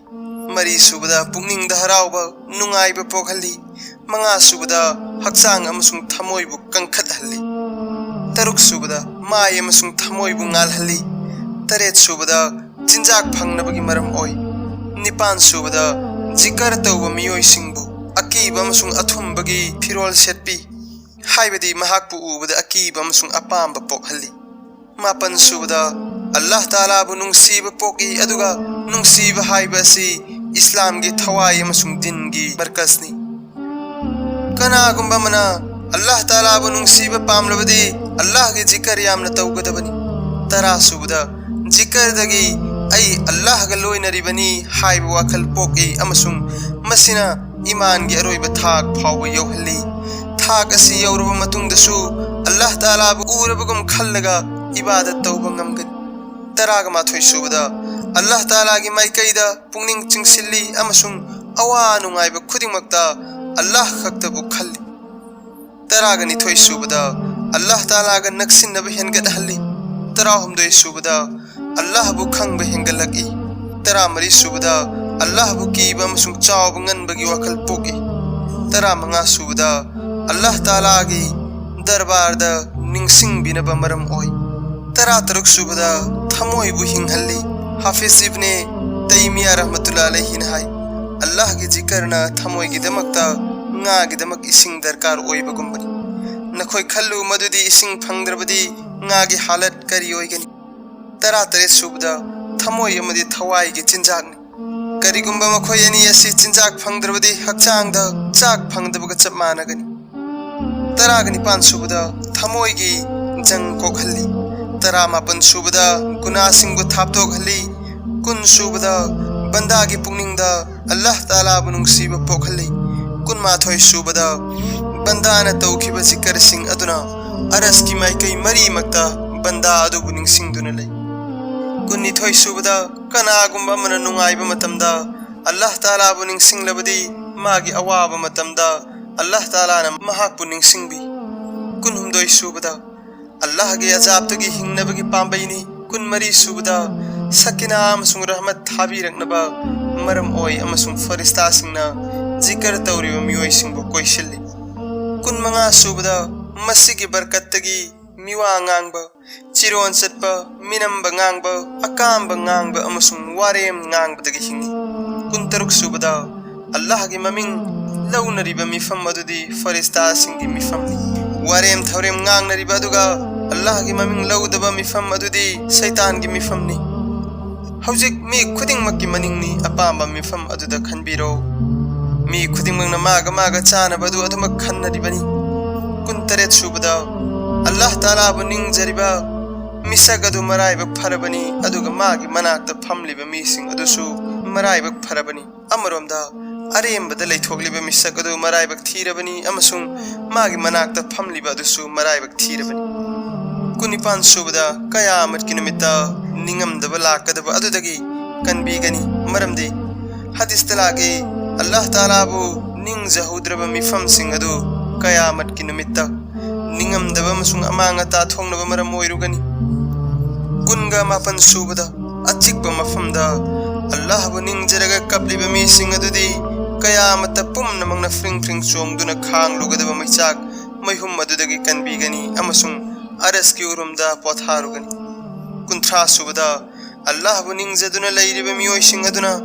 ꯃꯔꯤꯁꯨꯕꯗ, ꯄꯨꯛꯅꯤꯡꯗ ꯍꯔꯥꯎꯕ, ꯅꯨꯡꯉꯥꯏꯕ ꯄꯣꯛꯍꯜꯂꯤ꯫ ꯃꯉꯥꯁꯨꯕꯗ, ꯍꯛꯆꯥꯡ ꯑꯃꯁꯨꯡ ꯊꯃꯣꯏꯕꯨ ꯀꯟꯈꯠꯍꯜꯂꯤ꯫ ꯇꯔꯨꯛꯁꯨꯕꯗ, ꯃꯥꯏ ꯑꯃꯁꯨꯡ ꯊꯃꯣꯏꯕꯨ ꯉꯥꯜꯍꯜꯂꯤ꯫ ꯇꯔꯦꯠꯁꯨꯕꯗ, ꯆꯤꯟꯖꯥꯛ ꯐꯪꯅꯕꯒꯤ ꯃꯔꯝ ꯑꯣꯏ꯫ ꯅꯤꯄꯥꯟꯁꯨꯕꯗ, ꯖꯤꯀꯔ ꯇꯧꯕ ꯃꯤꯑꯣꯏꯁꯤꯡꯕꯨ ꯑꯀꯤꯕ ꯑꯃꯁꯨꯡ ꯑꯊꯨꯝꯕꯒꯤ ꯐꯤꯔꯣꯜ ꯁꯦꯠꯄꯤ, ꯍꯥꯏꯕꯗꯤ ꯃꯍꯥꯛꯄꯨ ꯎꯕꯗ ꯑꯀꯤꯕ ꯑꯃꯁꯨꯡ ꯑꯄꯥꯝꯕ ꯄꯣꯛꯍꯜꯂꯤ꯫ ꯃꯥꯄꯟꯁꯨꯕꯗ, ꯑꯜꯂꯥꯍ ꯇꯥꯂꯥꯕꯨ ꯅꯨꯡꯁꯤꯕ ꯄꯣꯛꯏ, ꯑꯗꯨꯒ ꯅꯨꯡꯁꯤꯕ ꯍꯥꯏꯕ ꯑꯁꯤ ꯏꯁꯂꯥꯝꯒꯤ ꯊꯋꯥꯏ ꯑꯃꯁꯨꯡ ꯗꯤꯟꯒꯤ ꯃꯔꯀꯖꯅꯤ꯫ ꯀꯅꯥꯒꯨꯝꯕ ꯑꯃꯅ ꯑꯜꯂꯥꯍ ꯇꯥꯂꯥꯕꯨ ꯅꯨꯡꯁꯤꯕ ꯄꯥꯝꯂꯕꯗꯤ ꯑꯜꯂꯥꯍꯒꯤ ꯖꯤꯀꯔ ꯌꯥꯝꯅ ꯇꯧꯒꯗꯕꯅꯤ꯫ ꯇꯔꯥꯁꯨꯕꯗ, ꯖꯤꯀꯔꯗꯒꯤ "ꯑꯩ ꯑꯜꯂꯥꯍꯒ ꯂꯣꯏꯅꯔꯤꯕꯅꯤ" ꯍꯥꯏꯕ ꯋꯥꯈꯜ ꯄꯣꯛꯏ, ꯑꯃꯁꯨꯡ ꯃꯁꯤꯅ ꯏꯃꯥꯟꯒꯤ ꯑꯔꯣꯏꯕ ꯊꯥꯛ ꯐꯥꯎꯕ ꯌꯧꯍꯜꯂꯤ꯫ ꯊꯥꯛ ꯑꯁꯤ ꯌꯧꯔꯕ ꯃꯇꯨꯡꯗꯁꯨ ꯑꯜꯂꯥꯍ ꯇꯥꯂꯥꯕꯨ ꯎꯔꯕꯒꯨꯝ ꯈꯜꯂꯒ ꯏꯕꯥꯗꯠ ꯇꯧꯕ ꯉꯝꯒꯅꯤ꯫ ꯇꯔꯥꯒ ꯃꯥꯊꯣꯏ ꯁꯨꯕꯗ, ꯑꯜꯂꯥꯍ ꯇꯥꯂꯥꯒꯤ ꯃꯥꯏꯀꯩꯗ ꯄꯨꯛꯅꯤꯡ ꯆꯤꯡꯁꯤꯜꯂꯤ ꯑꯃꯁꯨꯡ ꯑꯋꯥ ꯅꯨꯡꯉꯥꯏꯕ ꯈꯨꯗꯤꯡꯃꯛꯇ ꯑꯜꯂꯥꯍ ꯈꯛꯇꯕꯨ ꯈꯜꯂꯤ꯫ ꯇꯔꯥꯒ ꯅꯤꯊꯣꯏ ꯁꯨꯕꯗ, ꯑꯜꯂꯥꯍ ꯇꯥꯂꯥꯒ ꯅꯛꯁꯤꯟꯅꯕ ꯍꯦꯟꯒꯠꯍꯜꯂꯤ꯫ ꯇꯔꯥꯍꯨꯝꯗꯣꯏ ꯁꯨꯕꯗ, ꯑꯜꯂꯥꯍꯕꯨ ꯈꯪꯕ ꯍꯦꯟꯒꯠꯂꯛꯏ꯫ ꯇꯔꯥꯃꯔꯤ ꯁꯨꯕꯗ, ꯑꯜꯂꯥꯍꯕꯨ ꯀꯤꯕ ꯑꯃꯁꯨꯡ ꯆꯥꯎꯕ ꯉꯟꯕꯒꯤ ꯋꯥꯈꯜ ꯄꯣꯛꯏ꯫ ꯇꯔꯥꯃꯉꯥ ꯁꯨꯕꯗ ꯑꯜꯂꯥꯍ ꯇꯥꯂꯥꯒꯤ ꯗꯔꯕꯥꯔꯗ ꯅꯤꯡꯁꯤꯡꯕꯤꯅꯕ ꯃꯔꯝ ꯑꯣꯏ꯫ ꯇꯔꯥꯇꯔꯨꯛ ꯁꯨꯕꯗ ꯊꯃꯣꯏꯕꯨ ꯍꯤꯡꯍꯜꯂꯤ꯫ ꯍꯥꯐꯤꯖ ꯏꯕꯅꯦ ꯇꯩꯃꯤꯌꯥ ꯔꯍꯃꯇꯨꯜꯂꯥ ꯑꯂꯩꯍꯤꯅ ꯍꯥꯏ, "ꯑꯜꯂꯥꯍꯒꯤ ꯖꯤꯀꯔꯅ ꯊꯃꯣꯏꯒꯤꯗꯃꯛꯇ ꯉꯥꯒꯤꯗꯃꯛ ꯏꯁꯤꯡ ꯗꯔꯀꯥꯔ ꯑꯣꯏꯕꯒꯨꯝꯕꯅꯤ꯫ ꯅꯈꯣꯏ ꯈꯜꯂꯨ ꯃꯗꯨꯗꯤ ꯏꯁꯤꯡ ꯐꯪꯗ꯭ꯔꯕꯗꯤ ꯉꯥꯒꯤ ꯍꯥꯂꯠ ꯀꯔꯤ ꯑꯣꯏꯒꯅꯤ?" ꯇꯔꯥꯇꯔꯦꯠ ꯁꯨꯕꯗ ꯊꯃꯣꯏ ꯑꯃꯗꯤ ꯊꯋꯥꯏꯒꯤ ꯆꯤꯟꯖꯥꯛꯅꯤ꯫ ꯀꯔꯤꯒꯨꯝꯕ ꯃꯈꯣꯏ ꯑꯅꯤ ꯑꯁꯤ ꯆꯤꯟꯖꯥꯛ ꯐꯪꯗ꯭ꯔꯕꯗꯤ ꯍꯛꯆꯥꯡꯗ ꯆꯥꯛ ꯐꯪꯗꯕꯒ ꯆꯞ ꯃꯥꯟꯅꯒꯅꯤ꯫ ꯇꯔꯥꯒ ꯅꯤꯄꯥꯟ ꯁꯨꯕꯗ ꯊꯃꯣꯏꯒꯤ ꯖꯪ ꯀꯣꯛꯍꯜꯂꯤ꯫ ꯇꯔꯥꯃꯥꯄꯟ ꯁꯨꯕꯗ ꯒꯨꯅꯥꯁꯤꯡꯕꯨ ꯊꯥꯞꯇꯣꯛꯍꯜꯂꯤ꯫ ꯀꯨꯟ ꯁꯨꯕꯗ ꯕꯟꯗꯥꯒꯤ ꯄꯨꯛꯅꯤꯡꯗ ꯑꯜꯂꯥꯍ ꯇꯥꯂꯥꯕꯨ ꯅꯨꯡꯁꯤꯕ ꯄꯣꯛꯍꯜꯂꯤ꯫ ꯀꯨꯟꯃꯥꯊꯣꯏ ꯁꯨꯕꯗ ꯕꯟꯗꯥꯅ ꯇꯧꯈꯤꯕ ꯖꯤꯀꯔꯁꯤꯡ ꯑꯗꯨꯅ ꯑꯔꯁꯀꯤ ꯃꯥꯏꯀꯩ ꯃꯔꯤꯃꯛꯇ ꯕꯟꯗꯥ ꯑꯗꯨꯕꯨ ꯅꯤꯡꯁꯤꯡꯗꯨꯅ ꯂꯩ꯫ ꯀꯨꯟꯅꯤꯊꯣꯏ ꯁꯨꯕꯗ ꯀꯅꯥꯒꯨꯝꯕ ꯑꯃꯅ ꯅꯨꯡꯉꯥꯏꯕ ꯃꯇꯝꯗ ꯑꯜꯂꯥꯍ ꯇꯥꯂꯥꯕꯨ ꯅꯤꯡꯁꯤꯡꯂꯕꯗꯤ ꯃꯥꯒꯤ ꯑꯋꯥꯕ ꯃꯇꯝꯗ ꯑꯜꯂꯥꯍ ꯇꯥꯂꯥꯅ ꯃꯍꯥꯛꯄꯨ ꯅꯤꯡꯁꯤꯡꯕꯤ꯫ ꯀꯨꯟꯍꯨꯝꯗꯣꯏ ꯁꯨꯕꯗ ꯑꯜꯂꯥꯍꯒꯤ ꯑꯖꯥꯕꯇꯒꯤ ꯍꯤꯡꯅꯕꯒꯤ ꯄꯥꯝꯕꯩꯅꯤ꯫ ꯀꯨꯟꯃꯔꯤ ꯁꯨꯕꯗ ꯁꯀꯤꯅꯥ ꯑꯃꯁꯨꯡ ꯔꯍꯃꯠ ꯊꯥꯕꯤꯔꯛꯅꯕ ꯃꯔꯝ ꯑꯣꯏ ꯑꯃꯁꯨꯡ ꯐꯔꯤꯁꯇꯥꯁꯤꯡꯅ ꯖꯤꯀꯔ ꯇꯧꯔꯤꯕ ꯃꯤꯑꯣꯏꯁꯤꯡꯕꯨ ꯀꯣꯏꯁꯤꯜꯂꯤ꯫ ꯀꯨꯟꯃꯉꯥ ꯁꯨꯕꯗ ꯃꯁꯤꯒꯤ ꯕꯔꯀꯠꯇꯒꯤ ꯃꯤꯋꯥ ꯉꯥꯡꯕ, ꯆꯤꯔꯣꯟ ꯆꯠꯄ, ꯃꯤꯅꯝꯕ ꯉꯥꯡꯕ, ꯑꯀꯥꯝꯕ ꯉꯥꯡꯕ ꯑꯃꯁꯨꯡ ꯋꯥꯔꯦꯝ ꯉꯥꯡꯕꯗꯒꯤ ꯍꯤꯡꯏ꯫ ꯀꯨꯟꯇꯔꯨꯛ ꯁꯨꯕꯗ ꯑꯜꯂꯥꯍꯒꯤ ꯃꯃꯤꯡ ꯂꯧꯅꯔꯤꯕ ꯃꯤꯐꯝ ꯑꯗꯨꯗꯤ ꯐꯔꯤꯁꯇꯥꯁꯤꯡꯒꯤ ꯃꯤꯐꯝꯅꯤ꯫ ꯋꯥꯔꯦꯝ ꯊꯧꯔꯦꯝ ꯉꯥꯡꯅꯔꯤꯕ ꯑꯗꯨꯒ ꯑꯜꯂꯥꯍꯒꯤ ꯃꯃꯤꯡ ꯂꯧꯗꯕ ꯃꯤꯐꯝ ꯑꯗꯨꯗꯤ ꯁꯩꯇꯥꯟꯒꯤ ꯃꯤꯐꯝꯅꯤ꯫ ꯍꯧꯖꯤꯛ ꯃꯤ ꯈꯨꯗꯤꯡꯃꯛꯀꯤ ꯃꯅꯤꯡꯅꯤ, ꯑꯄꯥꯝꯕ ꯃꯤꯐꯝ ꯑꯗꯨꯗ ꯈꯟꯕꯤꯔꯣ꯫ ꯃꯤ ꯈꯨꯗꯤꯡꯃꯛꯅ ꯃꯥꯒ ꯃꯥꯒ ꯆꯥꯅꯕ ꯑꯗꯨ ꯑꯗꯨꯃꯛ ꯈꯟꯅꯔꯤꯕꯅꯤ꯫ ꯀꯨꯟꯇꯔꯦꯠ ꯁꯨꯕꯗ ꯑꯜꯂꯥꯍ ꯇꯥꯂꯥꯕꯨ ꯅꯤꯡꯖꯔꯤꯕ ꯃꯤꯁꯛ ꯑꯗꯨ ꯃꯔꯥꯏꯕꯛ ꯐꯔꯕꯅꯤ, ꯑꯗꯨꯒ ꯃꯥꯒꯤ ꯃꯅꯥꯛꯇ ꯐꯝꯂꯤꯕ ꯃꯤꯁꯤꯡ ꯑꯗꯨꯁꯨ ꯃꯔꯥꯏꯕꯛ ꯐꯔꯕꯅꯤ꯫ ꯑꯃꯔꯣꯝꯗ ꯑꯔꯦꯝꯕꯗ ꯂꯩꯊꯣꯛꯂꯤꯕ ꯃꯤꯁꯛ ꯑꯗꯨ ꯃꯔꯥꯏꯕꯛ ꯊꯤꯔꯕꯅꯤ ꯑꯃꯁꯨꯡ ꯃꯥꯒꯤ ꯃꯅꯥꯛꯇ ꯐꯝꯂꯤꯕ ꯑꯗꯨꯁꯨ ꯃꯔꯥꯏꯕꯛ ꯊꯤꯔꯕꯅꯤ꯫ ꯀꯨꯟꯅꯤꯄꯥꯟ ꯁꯨꯕꯗ ꯀꯌꯥꯃꯠꯀꯤ ꯅꯨꯃꯤꯠꯇ ꯅꯤꯡꯉꯝꯗꯕ ꯂꯥꯛꯀꯗꯕ ꯑꯗꯨꯗꯒꯤ ꯀꯟꯕꯤꯒꯅꯤ, ꯃꯔꯝꯗꯤ ꯍꯗꯤꯁꯇ ꯂꯥꯛꯏ, ꯑꯜꯂꯥꯍ ꯇꯥꯂꯥꯕꯨ ꯅꯤꯡꯖꯍꯧꯗ꯭ꯔꯕ ꯃꯤꯐꯝꯁꯤꯡ ꯑꯗꯨ ꯀꯌꯥꯃꯠꯀꯤ ꯅꯨꯃꯤꯠꯇ ꯅꯤꯡꯉꯝꯗꯕ ꯑꯃꯁꯨꯡ ꯑꯃꯥꯡ ꯑꯇꯥ ꯊꯣꯛꯅꯕ ꯃꯔꯝ ꯑꯣꯏꯔꯨꯒꯅꯤ꯫ ꯀꯨꯟꯒ ꯃꯥꯄꯟ ꯁꯨꯕꯗ ꯑꯆꯤꯛꯄ ꯃꯐꯝꯗ ꯑꯜꯂꯥꯍꯕꯨ ꯅꯤꯡꯖꯔꯒ ꯀꯞꯂꯤꯕ ꯃꯤꯁꯤꯡ ꯑꯗꯨꯗꯤ ꯀꯌꯥꯃꯠꯇ ꯄꯨꯝꯅꯃꯛꯅ ꯐ꯭ꯔꯤꯡ ꯐ꯭ꯔꯤꯡ ꯆꯣꯡꯗꯨꯅ ꯈꯥꯡꯂꯨꯒꯗꯕ ꯃꯩꯆꯥꯛ ꯃꯩꯍꯨꯝ ꯑꯗꯨꯗꯒꯤ ꯀꯟꯕꯤꯒꯅꯤ ꯑꯃꯁꯨꯡ ꯑꯔꯁꯀꯤ ꯎꯔꯨꯝꯗ ꯄꯣꯊꯥꯔꯨꯒꯅꯤ꯫ ꯀꯨꯟꯊ꯭ꯔꯥ ꯁꯨꯕꯗ, ꯑꯜꯂꯥꯍꯕꯨ ꯅꯤꯡꯖꯗꯨꯅ ꯂꯩꯔꯤꯕ ꯃꯤꯑꯣꯏꯁꯤꯡ ꯑꯗꯨꯅ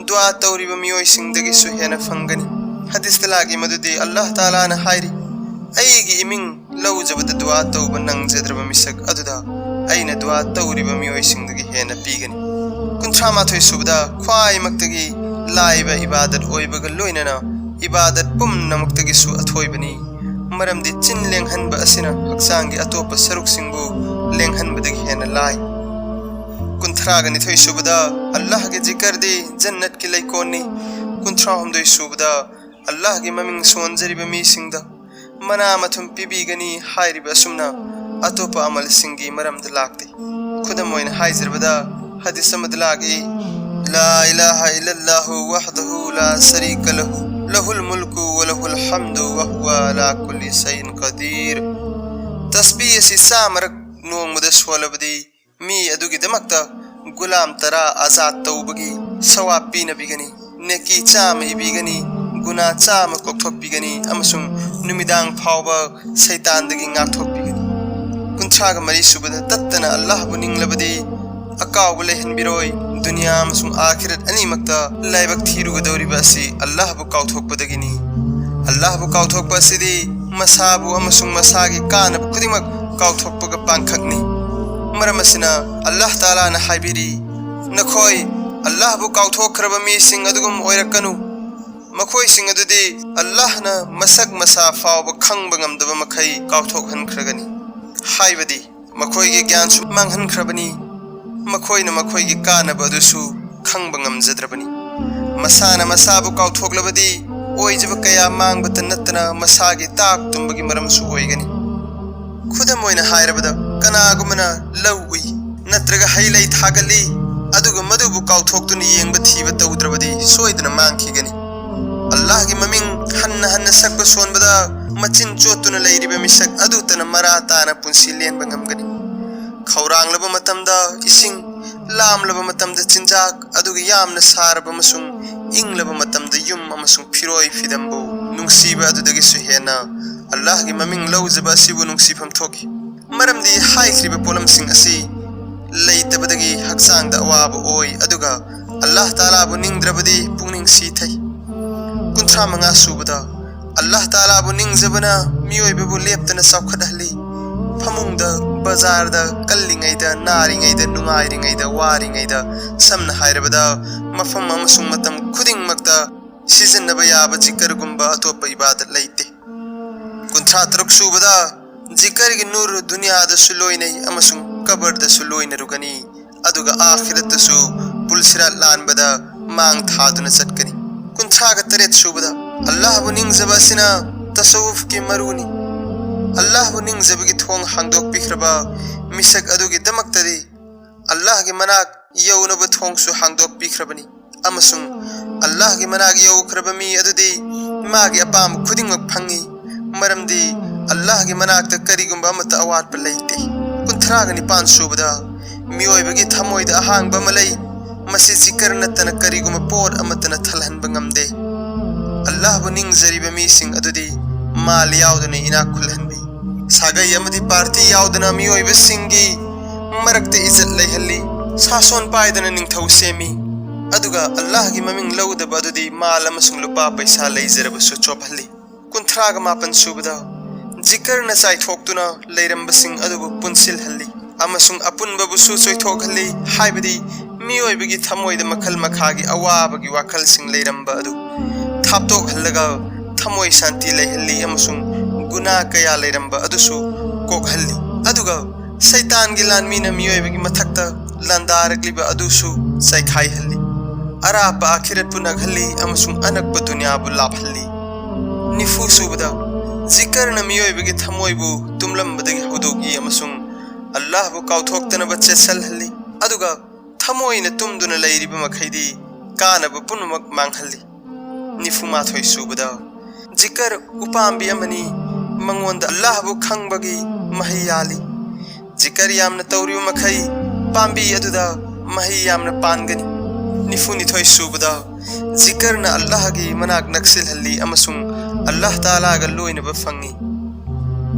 ꯗꯨꯋꯥ ꯇꯧꯔꯤꯕ ꯃꯤꯑꯣꯏꯁꯤꯡꯗꯒꯤꯁꯨ ꯍꯦꯟꯅ ꯐꯪꯒꯅꯤ꯫ ꯍꯗꯤꯁꯇ ꯂꯥꯛꯏ ꯃꯗꯨꯗꯤ ꯑꯜꯂꯥꯍ ꯇꯥꯂꯥꯅ ꯍꯥꯏꯔꯤ, "ꯑꯩꯒꯤ ꯏꯃꯤꯡ ꯂꯧꯖꯕꯗ ꯗꯨꯋꯥ ꯇꯧꯕ ꯅꯪꯖꯗ꯭ꯔꯕ ꯃꯤꯁꯛ ꯑꯗꯨꯗ ꯑꯩꯅ ꯗꯨꯋꯥ ꯇꯧꯔꯤꯕ ꯃꯤꯑꯣꯏꯁꯤꯡꯗꯒꯤ ꯍꯦꯟꯅ ꯄꯤꯒꯅꯤ"꯫ ꯀꯨꯟꯊ꯭ꯔꯥ ꯃꯥꯊꯣꯏ ꯁꯨꯕꯗ, ꯈ꯭ꯋꯥꯏꯃꯛꯇꯒꯤ ꯂꯥꯏꯕ ꯏꯕꯥꯗꯠ ꯑꯣꯏꯕꯒ ꯂꯣꯏꯅꯅ ꯏꯕꯥꯗꯠ ꯄꯨꯝꯅꯃꯛꯇꯒꯤꯁꯨ ꯑꯊꯣꯏꯕꯅꯤ, ꯃꯔꯝꯗꯤ ꯆꯤꯟ ꯂꯦꯡꯍꯟꯕ ꯑꯁꯤꯅ ꯍꯛꯆꯥꯡꯒꯤ ꯑꯇꯣꯞꯄ ꯁꯔꯨꯛꯁꯤꯡꯕꯨ ꯂꯦꯡꯍꯟꯕꯗꯒꯤ ꯍꯦꯟꯅ ꯂꯥꯏ꯫ ꯀꯨꯟꯊ꯭ꯔꯥꯒ ꯅꯤꯊꯣꯏ ꯁꯨꯕꯗ, ꯑꯜꯂꯥꯍꯒꯤ ꯖꯤꯀꯔꯗꯤ ꯖꯟꯅꯠꯀꯤ ꯂꯩꯀꯣꯜꯅꯤ꯫ ꯀꯨꯟꯊ꯭ꯔꯥ ꯍꯨꯝꯗꯣꯏ ꯁꯨꯕꯗ, ꯑꯜꯂꯥꯍꯒꯤ ꯃꯃꯤꯡ ꯁꯣꯟꯖꯔꯤꯕ ꯃꯤꯁꯤꯡꯗ ꯃꯅꯥ ꯃꯊꯨꯝ ꯄꯤꯕꯤꯒꯅꯤ ꯍꯥꯏꯔꯤꯕ ꯑꯁꯨꯝꯅ ꯑꯇꯣꯞꯄ ꯑꯃꯜꯁꯤꯡꯒꯤ ꯃꯔꯝꯗ ꯂꯥꯛꯇꯦ꯫ ꯈꯨꯗꯝ ꯑꯣꯏꯅ ꯍꯥꯏꯖꯔꯕꯗ, ꯍꯗꯤꯁ ꯑꯃꯗ ꯂꯥꯛꯏ, "لا إله إلا الله وحده لا شريك له، له الملك وله الحمد وهو على كل شيء قدير"꯫ ꯇꯁꯕꯤ ꯑꯁꯤ ꯆꯥꯃꯔꯛ ꯅꯣꯡꯃꯗ ꯁꯣꯜꯂꯕꯗꯤ, ꯃꯤ ꯑꯗꯨꯒꯤꯗꯃꯛꯇ ꯒꯨꯂꯥꯝ ꯇꯔꯥ ꯑꯖꯥꯗ ꯇꯧꯕꯒꯤ ꯁꯋꯥꯕ ꯄꯤꯅꯕꯤꯒꯅꯤ, ꯅꯦꯀꯤ ꯆꯥꯝꯃ ꯏꯕꯤꯒꯅꯤ, ꯒꯨꯅꯥ ꯆꯥꯝꯃ ꯀꯣꯛꯊꯣꯛꯄꯤꯒꯅꯤ ꯑꯃꯁꯨꯡ ꯅꯨꯃꯤꯗꯥꯡ ꯐꯥꯎꯕ ꯁꯩꯇꯥꯟꯗꯒꯤ ꯉꯥꯛꯊꯣꯛꯄꯤꯒꯅꯤ꯫ ꯀꯨꯟꯊ꯭ꯔꯥꯒ ꯃꯔꯤ ꯁꯨꯕꯗ, ꯇꯠꯇꯅ ꯑꯜꯂꯥꯍꯕꯨ ꯅꯤꯡꯂꯕꯗꯤ ꯑꯀꯥꯎꯕ ꯂꯩꯍꯟꯕꯤꯔꯣꯏ, ꯗꯨꯅꯤꯌꯥ ꯑꯃꯁꯨꯡ ꯑꯥꯈꯤꯔꯠ ꯑꯅꯤꯃꯛꯇ ꯂꯥꯏꯕꯛ ꯊꯤꯔꯨꯒꯗꯧꯔꯤꯕ ꯑꯁꯤ ꯑꯜꯂꯥꯍꯕꯨ ꯀꯥꯎꯊꯣꯛꯄꯗꯒꯤꯅꯤ꯫ ꯑꯜꯂꯥꯍꯕꯨ ꯀꯥꯎꯊꯣꯛꯄ ꯑꯁꯤꯗꯤ ꯃꯁꯥꯕꯨ ꯑꯃꯁꯨꯡ ꯃꯁꯥꯒꯤ ꯀꯥꯟꯅꯕ ꯈꯨꯗꯤꯡꯃꯛ ꯀꯥꯎꯊꯣꯛꯄꯒ ꯄꯥꯡꯈꯛꯅꯤ꯫ ꯃꯔꯝ ꯑꯁꯤꯅ ꯑꯜꯂꯥꯍ ꯇꯥꯂꯥꯅ ꯍꯥꯏꯕꯤꯔꯤ, "ꯅꯈꯣꯏ ꯑꯜꯂꯥꯍꯕꯨ ꯀꯥꯎꯊꯣꯛꯈ꯭ꯔꯕ ꯃꯤꯁꯤꯡ ꯑꯗꯨꯒꯨꯝ ꯑꯣꯏꯔꯛꯀꯅꯨ꯫ ꯃꯈꯣꯏꯁꯤꯡ ꯑꯗꯨꯗꯤ ꯑꯜꯂꯥꯍꯅ ꯃꯁꯛ ꯃꯁꯥ ꯐꯥꯎꯕ ꯈꯪꯕ ꯉꯝꯗꯕ ꯃꯈꯩ ꯀꯥꯎꯊꯣꯛꯍꯟꯈ꯭ꯔꯒꯅꯤ, ꯍꯥꯏꯕꯗꯤ ꯃꯈꯣꯏꯒꯤ ꯒ꯭ꯌꯥꯟꯁꯨ ꯃꯥꯡꯍꯟꯈ꯭ꯔꯕꯅꯤ, ꯃꯈꯣꯏꯅ ꯃꯈꯣꯏꯒꯤ ꯀꯥꯟꯅꯕ ꯑꯗꯨꯁꯨ ꯈꯪꯕ ꯉꯝꯖꯗ꯭ꯔꯕꯅꯤ꯫ ꯃꯁꯥꯅ ꯃꯁꯥꯕꯨ ꯀꯥꯎꯊꯣꯛꯂꯕꯗꯤ ꯑꯣꯏꯖꯕ ꯀꯌꯥ ꯃꯥꯡꯕꯇ ꯅꯠꯇꯅ ꯃꯁꯥꯒꯤ ꯇꯥꯛ ꯇꯨꯝꯕꯒꯤ ꯃꯔꯝꯁꯨ ꯑꯣꯏꯒꯅꯤ"꯫ ꯈꯨꯗꯝ ꯑꯣꯏꯅ ꯍꯥꯏꯔꯕꯗ, ꯀꯅꯥꯒꯨꯝꯕꯅ ꯂꯧ ꯎꯏ ꯅꯠꯇ꯭ꯔꯒ ꯍꯩ ꯂꯩ ꯊꯥꯒꯠꯂꯤ, ꯑꯗꯨꯒ ꯃꯗꯨꯕꯨ ꯀꯥꯎꯊꯣꯛꯇꯨꯅ ꯌꯦꯡꯕ ꯊꯤꯕ ꯇꯧꯗ꯭ꯔꯕꯗꯤ ꯁꯣꯏꯗꯅ ꯃꯥꯡꯈꯤꯒꯅꯤ꯫ ꯑꯜꯂꯥꯍꯒꯤ ꯃꯃꯤꯡ ꯍꯟꯅ ꯍꯟꯅ ꯁꯛꯄ ꯁꯣꯟꯕꯗ ꯃꯆꯤꯟ ꯆꯣꯠꯇꯨꯅ ꯂꯩꯔꯤꯕ ꯃꯤꯁꯛ ꯑꯗꯨꯇꯅ ꯃꯔꯥ ꯇꯥꯅ ꯄꯨꯟꯁꯤ ꯂꯦꯟꯕ ꯉꯝꯒꯅꯤ꯫ ꯈꯧꯔꯥꯡꯂꯕ ꯃꯇꯝꯗ ꯏꯁꯤꯡ, ꯂꯥꯝꯂꯕ ꯃꯇꯝꯗ ꯆꯤꯟꯖꯥꯛ, ꯑꯗꯨꯒ ꯌꯥꯝꯅ ꯁꯥꯔꯕ ꯑꯃꯁꯨꯡ ꯏꯪꯂꯕ ꯃꯇꯝꯗ ꯌꯨꯝ ꯑꯃꯁꯨꯡ ꯐꯤꯔꯣꯏ ꯐꯤꯗꯝꯕꯨ ꯅꯨꯡꯁꯤꯕ ꯑꯗꯨꯗꯒꯤꯁꯨ ꯍꯦꯟꯅ ꯑꯜꯂꯥꯍꯒꯤ ꯃꯃꯤꯡ ꯂꯧꯖꯕ ꯑꯁꯤꯕꯨ ꯅꯨꯡꯁꯤꯐꯝ ꯊꯣꯛꯏ꯫ ꯃꯔꯝꯗꯤ ꯍꯥꯏꯈ꯭ꯔꯤꯕ ꯄꯣꯠꯂꯝꯁꯤꯡ ꯑꯁꯤ ꯂꯩꯇꯕꯗꯒꯤ ꯍꯛꯆꯥꯡꯗ ꯑꯋꯥꯕ ꯑꯣꯏ, ꯑꯗꯨꯒ ꯑꯜꯂꯥꯍ ꯇꯥꯂꯥꯕꯨ ꯅꯤꯡꯗ꯭ꯔꯕꯗꯤ ꯄꯨꯛꯅꯤꯡ ꯁꯤꯊꯩ꯫ ꯀꯨꯟꯊ꯭ꯔꯥ ꯃꯉꯥ ꯁꯨꯕꯗ, ꯑꯜꯂꯥꯍ ꯇꯥꯂꯥꯕꯨ ꯅꯤꯡꯖꯕꯅ ꯃꯤꯑꯣꯏꯕꯕꯨ ꯂꯦꯞꯇꯅ ꯆꯥꯎꯈꯠꯍꯜꯂꯤ꯫ ꯐꯃꯨꯡꯗ, ꯕꯖꯥꯔꯗ, ꯀꯜꯂꯤꯉꯩꯗ, ꯅꯥꯔꯤꯉꯩꯗ, ꯅꯨꯡꯉꯥꯏꯔꯤꯉꯩꯗ, ꯋꯥꯔꯤꯉꯩꯗ, ꯁꯝꯅ ꯍꯥꯏꯔꯕꯗ, ꯃꯐꯝ ꯑꯃꯁꯨꯡ ꯃꯇꯝ ꯈꯨꯗꯤꯡꯃꯛꯇ ꯁꯤꯖꯤꯟꯅꯕ ꯌꯥꯕ ꯖꯤꯀꯔꯒꯨꯝꯕ ꯑꯇꯣꯞꯄ ꯏꯕꯥꯗꯠ ꯂꯩꯇꯦ꯫ ꯀꯨꯟꯊ꯭ꯔꯥ ꯇꯔꯨꯛ ꯁꯨꯕꯗ, ꯖꯤꯀꯔꯒꯤ ꯅꯨꯔ ꯗꯨꯅꯤꯌꯥꯗꯁꯨ ꯂꯣꯏꯅꯩ ꯑꯃꯁꯨꯡ ꯀꯕꯔꯗꯁꯨ ꯂꯣꯏꯅꯔꯨꯒꯅꯤ, ꯑꯗꯨꯒ ꯑꯥꯈꯤꯔꯠꯇꯁꯨ ꯄꯨꯜꯁꯤꯔꯥꯠ ꯂꯥꯟꯕꯗ ꯃꯥꯡ ꯊꯥꯗꯨꯅ ꯆꯠꯀꯅꯤ꯫ ꯀꯨꯟꯊ꯭ꯔꯥꯒ ꯇꯔꯦꯠ ꯁꯨꯕꯗ, ꯑꯜꯂꯥꯍꯕꯨ ꯅꯤꯡꯖꯕ ꯑꯁꯤꯅ ꯇꯁꯧꯐꯀꯤ ꯃꯔꯨꯅꯤ꯫ ꯑꯜꯂꯥꯍꯕꯨ ꯅꯤꯡꯖꯕꯒꯤ ꯊꯣꯡ ꯍꯥꯡꯗꯣꯛꯄꯤꯈ꯭ꯔꯕ ꯃꯤꯁꯛ ꯑꯗꯨꯒꯤꯗꯃꯛꯇꯗꯤ ꯑꯜꯂꯥꯍꯒꯤ ꯃꯅꯥꯛ ꯌꯧꯅꯕ ꯊꯣꯡꯁꯨ ꯍꯥꯡꯗꯣꯛꯄꯤꯈ꯭ꯔꯕꯅꯤ, ꯑꯃꯁꯨꯡ ꯑꯜꯂꯥꯍꯒꯤ ꯃꯅꯥꯛ ꯌꯧꯈ꯭ꯔꯕ ꯃꯤ ꯑꯗꯨꯗꯤ ꯃꯥꯒꯤ ꯑꯄꯥꯝꯕ ꯈꯨꯗꯤꯡꯃꯛ ꯐꯪꯏ, ꯃꯔꯝꯗꯤ ꯑꯜꯂꯥꯍꯒꯤ ꯃꯅꯥꯛꯇ ꯀꯔꯤꯒꯨꯝꯕ ꯑꯃꯠꯇ ꯑꯋꯥꯠꯄ ꯂꯩꯇꯦ꯫ ꯀꯨꯟꯊ꯭ꯔꯥꯒ ꯅꯤꯄꯥꯟ ꯁꯨꯕꯗ, ꯃꯤꯑꯣꯏꯕꯒꯤ ꯊꯃꯣꯏꯗ ꯑꯍꯥꯡꯕ ꯑꯃ ꯂꯩ, ꯃꯁꯤ ꯖꯤꯀꯔ ꯅꯠꯇꯅ ꯀꯔꯤꯒꯨꯝꯕ ꯄꯣꯠ ꯑꯃꯠꯇꯅ ꯊꯜꯍꯟꯕ ꯉꯝꯗꯦ꯫ ꯑꯜꯂꯥꯍꯕꯨ ꯅꯤꯡꯖꯔꯤꯕ ꯃꯤꯁꯤꯡ ꯑꯗꯨꯗꯤ ꯃꯥꯜ ꯌꯥꯎꯗꯅ ꯏꯅꯥꯛ ꯈꯨꯜꯍꯟꯕꯤ, ꯁꯥꯒꯩ ꯑꯃꯗꯤ ꯄꯥꯔꯇꯤ ꯌꯥꯎꯗꯅ ꯃꯤꯑꯣꯏꯕꯁꯤꯡꯒꯤ ꯃꯔꯛꯇ ꯏꯖꯠ ꯂꯩꯍꯜꯂꯤ, ꯁꯥꯁꯣꯟ ꯄꯥꯏꯗꯅ ꯅꯤꯡꯊꯧ ꯁꯦꯝꯃꯤ, ꯑꯗꯨꯒ ꯑꯜꯂꯥꯍꯒꯤ ꯃꯃꯤꯡ ꯂꯧꯗꯕ ꯑꯗꯨꯗꯤ ꯃꯥꯜ ꯑꯃꯁꯨꯡ ꯂꯨꯄꯥ ꯄꯩꯁꯥ ꯂꯩꯖꯔꯕꯁꯨ ꯆꯣꯞꯍꯜꯂꯤ꯫ ꯀꯨꯟꯊ꯭ꯔꯥꯒ ꯃꯥꯄꯟ ꯁꯨꯕꯗ, ꯖꯤꯀꯔꯅ ꯆꯥꯏꯊꯣꯛꯇꯨꯅ ꯂꯩꯔꯝꯕꯁꯤꯡ ꯑꯗꯨꯕꯨ ꯄꯨꯟꯁꯤꯜꯍꯜꯂꯤ ꯑꯃꯁꯨꯡ ꯑꯄꯨꯟꯕꯕꯨꯁꯨ ꯆꯣꯏꯊꯣꯛꯍꯜꯂꯤ, ꯍꯥꯏꯕꯗꯤ ꯃꯤꯑꯣꯏꯕꯒꯤ ꯊꯃꯣꯏꯗ ꯃꯈꯜ ꯃꯈꯥꯒꯤ ꯑꯋꯥꯕꯒꯤ ꯋꯥꯈꯜꯁꯤꯡ ꯂꯩꯔꯝꯕ ꯑꯗꯨ ꯊꯥꯞꯇꯣꯛꯍꯜꯂꯒ ꯊꯃꯣꯏ ꯁꯥꯟꯇꯤ ꯂꯩꯍꯜꯂꯤ ꯑꯃꯁꯨꯡ ꯒꯨꯅꯥ ꯀꯌꯥ ꯂꯩꯔꯝꯕ ꯑꯗꯨꯁꯨ ꯀꯣꯛꯍꯜꯂꯤ꯫ ꯑꯗꯨꯒ ꯁꯩꯇꯥꯟꯒꯤ ꯂꯥꯟꯃꯤꯅ ꯃꯤꯑꯣꯏꯕꯒꯤ ꯃꯊꯛꯇ ꯂꯥꯟꯗꯥꯔꯛꯂꯤꯕ ꯑꯗꯨꯁꯨ ꯆꯥꯏꯈꯥꯏꯍꯜꯂꯤ꯫ ꯑꯔꯥꯞꯄ ꯑꯥꯈꯤꯔꯠꯄꯨ ꯅꯛꯍꯜꯂꯤ ꯑꯃꯁꯨꯡ ꯑꯅꯛꯄ ꯗꯨꯅꯤꯌꯥꯕꯨ ꯂꯥꯞꯍꯜꯂꯤ꯫ ꯅꯤꯐꯨ ꯁꯨꯕꯗ, ꯖꯤꯀꯔꯅ ꯃꯤꯑꯣꯏꯕꯒꯤ ꯊꯃꯣꯏꯕꯨ ꯇꯨꯝꯂꯝꯕꯗꯒꯤ ꯍꯧꯗꯣꯛꯏ ꯑꯃꯁꯨꯡ ꯑꯜꯂꯥꯍꯕꯨ ꯀꯥꯎꯊꯣꯛꯇꯅꯕ ꯆꯦꯠꯁꯜꯍꯜꯂꯤ, ꯑꯗꯨꯒ ꯊꯃꯣꯏꯅ ꯇꯨꯝꯗꯨꯅ ꯂꯩꯔꯤꯕ ꯃꯈꯩꯗꯤ ꯀꯥꯅꯕ ꯄꯨꯝꯅꯃꯛ ꯃꯥꯡꯍꯜꯂꯤ꯫ ꯅꯤꯐꯨ ꯃꯥꯊꯣꯏ ꯁꯨꯕꯗ, ꯖꯤꯀꯔ ꯎꯄꯥꯝꯕꯤ ꯑꯃꯅꯤ, ꯃꯉꯣꯟꯗ ꯑꯜꯂꯥꯍꯕꯨ ꯈꯪꯕꯒꯤ ꯃꯍꯩ ꯌꯥꯜꯂꯤ꯫ ꯖꯤꯀꯔ ꯌꯥꯝꯅ ꯇꯧꯔꯤꯕ ꯃꯈꯩ ꯄꯥꯝꯕꯤ ꯑꯗꯨꯗ ꯃꯍꯩ ꯌꯥꯝꯅ ꯄꯥꯟꯒꯅꯤ꯫ ꯅꯤꯐꯨꯅꯤꯊꯣꯏ ꯁꯨꯕꯗ, ꯖꯤꯀꯔꯅ ꯑꯜꯂꯥꯍꯒꯤ ꯃꯅꯥꯛ ꯅꯛꯁꯤꯜꯍꯜꯂꯤ ꯑꯃꯁꯨꯡ ꯑꯜꯂꯥꯍ ꯇꯥꯂꯥꯒ ꯂꯣꯏꯅꯕ ꯐꯪꯏ꯫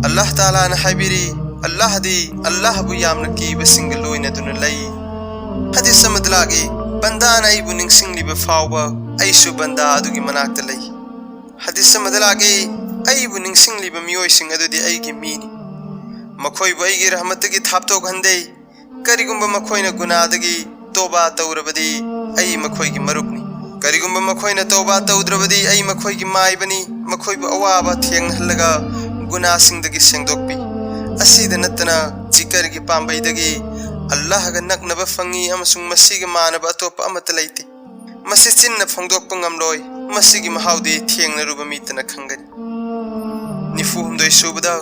ꯑꯜꯂꯥꯍ ꯇꯥꯂꯥꯅ ꯍꯥꯏꯕꯤꯔꯤ, "ꯑꯜꯂꯥꯍꯗꯤ ꯑꯜꯂꯥꯍꯕꯨ ꯌꯥꯝꯅ ꯀꯤꯕꯁꯤꯡꯒ ꯂꯣꯏꯅꯗꯨꯅ ꯂꯩ"꯫ ꯍꯗꯤꯁ ꯑꯃꯗ ꯂꯥꯛꯏ, "ꯕꯟꯗꯥꯅ ꯑꯩꯕꯨ ꯅꯤꯡꯁꯤꯡꯂꯤꯕ ꯐꯥꯎꯕ ꯑꯩꯁꯨ ꯕꯟꯗꯥ ꯑꯗꯨꯒꯤ ꯃꯅꯥꯛꯇ ꯂꯩ"꯫ ꯍꯗꯤꯁ ꯑꯃꯗ ꯂꯥꯛꯏ, "ꯑꯩꯕꯨ ꯅꯤꯡꯁꯤꯡꯂꯤꯕ ꯃꯤꯑꯣꯏꯁꯤꯡ ꯑꯗꯨꯗꯤ ꯑꯩꯒꯤ ꯃꯤꯅꯤ꯫ ꯃꯈꯣꯏꯕꯨ ꯑꯩꯒꯤ ꯔꯍꯃꯠꯇꯒꯤ ꯊꯥꯞꯇꯣꯛꯍꯟꯗꯦ꯫ ꯀꯔꯤꯒꯨꯝꯕ ꯃꯈꯣꯏꯅ ꯒꯨꯅꯥꯗꯒꯤ ꯇꯣꯕꯥ ꯇꯧꯔꯕꯗꯤ ꯑꯩ ꯃꯈꯣꯏꯒꯤ ꯃꯔꯨꯞꯅꯤ꯫ ꯀꯔꯤꯒꯨꯝꯕ ꯃꯈꯣꯏꯅ ꯇꯣꯕꯥ ꯇꯧꯗ꯭ꯔꯕꯗꯤ ꯑꯩ ꯃꯈꯣꯏꯒꯤ ꯃꯥꯏꯕꯅꯤ꯫ ꯃꯈꯣꯏꯕꯨ ꯑꯋꯥꯕ ꯊꯦꯡꯅꯍꯜꯂꯒ ꯒꯨꯅꯥꯁꯤꯡꯗꯒꯤ ꯁꯦꯡꯗꯣꯛꯄꯤ"꯫ ꯑꯁꯤꯗ ꯅꯠꯇꯅ ꯖꯤꯀꯔꯒꯤ ꯄꯥꯝꯕꯩꯗꯒꯤ ꯑꯜꯂꯥꯍꯒ ꯅꯛꯅꯕ ꯐꯪꯏ ꯑꯃꯁꯨꯡ ꯃꯁꯤꯒ ꯃꯥꯟꯅꯕ ꯑꯇꯣꯞꯄ ꯑꯃꯠꯇ ꯂꯩꯇꯦ꯫ ꯃꯁꯤ ꯆꯤꯟꯅ ꯐꯣꯡꯗꯣꯛꯄ ꯉꯝꯂꯣꯏ꯫ ꯃꯁꯤꯒꯤ ꯃꯍꯥꯎꯗꯤ ꯊꯦꯡꯅꯔꯨꯕ ꯃꯤꯇꯅ ꯈꯪꯒꯅꯤ꯫ ꯅꯤꯐꯨ ꯍꯨꯝꯗꯣꯏ ꯁꯨꯕꯗ,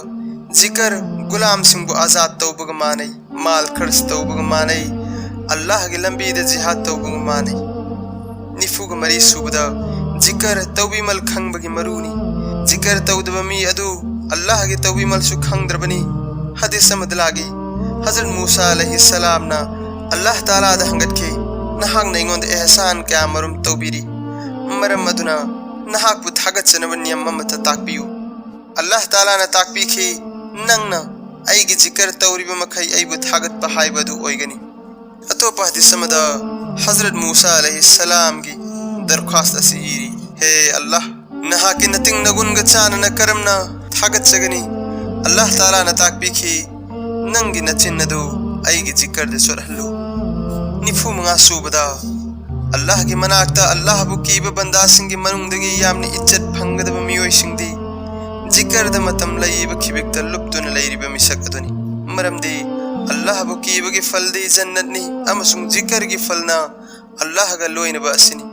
ꯖꯤꯀꯔ ꯒꯨꯂꯥꯝꯁꯤꯡꯕꯨ ꯑꯖꯥꯗ ꯇꯧꯕꯒ ꯃꯥꯟꯅꯩ, ꯃꯥꯜ ꯈꯔꯆ ꯇꯧꯕꯒ ꯃꯥꯟꯅꯩ, ꯑꯜꯂꯥꯍꯒꯤ ꯂꯝꯕꯤꯗ ꯖꯤꯍꯥꯗ ꯇꯧꯕꯒ ꯃꯥꯟꯅꯩ꯫ ꯅꯤꯐꯨꯒ ꯃꯔꯤ ꯁꯨꯕꯗ, ꯖꯤꯀꯔ ꯇꯧꯕꯤꯃꯜ ꯈꯪꯕꯒꯤ ꯃꯔꯨꯅꯤ꯫ ꯖꯤꯀꯔ ꯇꯧꯗꯕ ꯃꯤ ꯑꯗꯨ ꯑꯜꯂꯥꯍꯒꯤ ꯇꯧꯕꯤꯃꯜꯁꯨ ꯈꯪꯗ꯭ꯔꯕꯅꯤ꯫ ꯍꯗꯤꯁ ꯑꯃꯗ ꯂꯥꯛꯏ, ꯍꯖꯔꯠ ꯃꯨꯁꯥ ꯑꯂꯩꯍꯤ ꯁꯂꯥꯝꯅ ꯑꯜꯂꯥꯍ ꯇꯥꯂꯥꯗ ꯍꯪꯒꯠꯈꯤ, "ꯅꯍꯥꯛꯅ ꯑꯩꯉꯣꯟꯗ ꯑꯦꯍꯁꯥꯟ ꯀꯌꯥꯃꯔꯨꯝ ꯇꯧꯕꯤꯔꯤ, ꯃꯔꯝ ꯑꯗꯨꯅ ꯅꯍꯥꯛꯄꯨ ꯊꯥꯒꯠꯆꯅꯕ ꯅꯤꯌꯝ ꯑꯃꯠꯇ ꯇꯥꯛꯄꯤꯌꯨ"꯫ ꯑꯜꯂꯥꯍ ꯇꯥꯂꯥꯅ ꯇꯥꯛꯄꯤꯈꯤ, "ꯅꯪꯅ ꯑꯩꯒꯤ ꯖꯤꯀꯔ ꯇꯧꯔꯤꯕ ꯃꯈꯩ ꯑꯩꯕꯨ ꯊꯥꯒꯠꯄ ꯍꯥꯏꯕ ꯑꯗꯨ ꯑꯣꯏꯒꯅꯤ"꯫ ꯑꯇꯣꯞꯄ ꯍꯗꯤꯁ ꯑꯃꯗ ꯍꯖꯔꯠ ꯃꯨꯁꯥ ꯑꯂꯩꯍꯤ ꯁꯂꯥꯝꯒꯤ ꯗꯔꯈ꯭ꯋꯥꯁ ꯑꯁꯤ ꯏꯔꯤ, "ꯍꯦ ꯑꯜꯂꯥꯍ, ꯅꯍꯥꯛꯀꯤ ꯅꯇꯤꯡ ꯅꯒꯨꯟꯒ ꯆꯥꯟꯅꯅ ꯀꯔꯝꯅ ꯊꯥꯒꯠꯆꯒꯅꯤ?" ꯑꯜꯂꯥꯍ ꯇꯥꯂꯥꯅ ꯇꯥꯛꯄꯤꯈꯤ, "ꯅꯪꯒꯤ ꯅꯆꯤꯟ ꯑꯗꯨ ꯑꯩꯒꯤ ꯖꯤꯀꯔꯗ ꯆꯣꯠꯍꯜꯂꯨ"꯫ ꯅꯤꯐꯨ ꯃꯉꯥ ꯁꯨꯕꯗ, ꯑꯜꯂꯥꯍꯒꯤ ꯃꯅꯥꯛꯇ ꯑꯜꯂꯥꯍꯕꯨ ꯀꯤꯕ ꯕꯟꯗꯥꯁꯤꯡꯒꯤ ꯃꯅꯨꯡꯗꯒꯤ ꯌꯥꯝꯅ ꯏꯖꯠ ꯐꯪꯒꯗꯕ ꯃꯤꯑꯣꯏꯁꯤꯡꯗꯤ ꯖꯤꯀꯔꯗ ꯃꯇꯝ ꯂꯩꯕ ꯈꯤꯕꯤꯛꯇ ꯂꯨꯞꯇꯨꯅ ꯂꯩꯔꯤꯕ ꯃꯤꯁꯛ ꯑꯗꯨꯅꯤ꯫ ꯃꯔꯝꯗꯤ ꯑꯜꯂꯥꯍꯕꯨ ꯀꯤꯕꯒꯤ ꯐꯜꯗꯤ ꯖꯟꯅꯠꯅꯤ ꯑꯃꯁꯨꯡ ꯖꯤꯀꯔꯒꯤ ꯐꯜꯅ ꯑꯜꯂꯥꯍꯒ ꯂꯣꯏꯅꯕ ꯑꯁꯤꯅꯤ꯫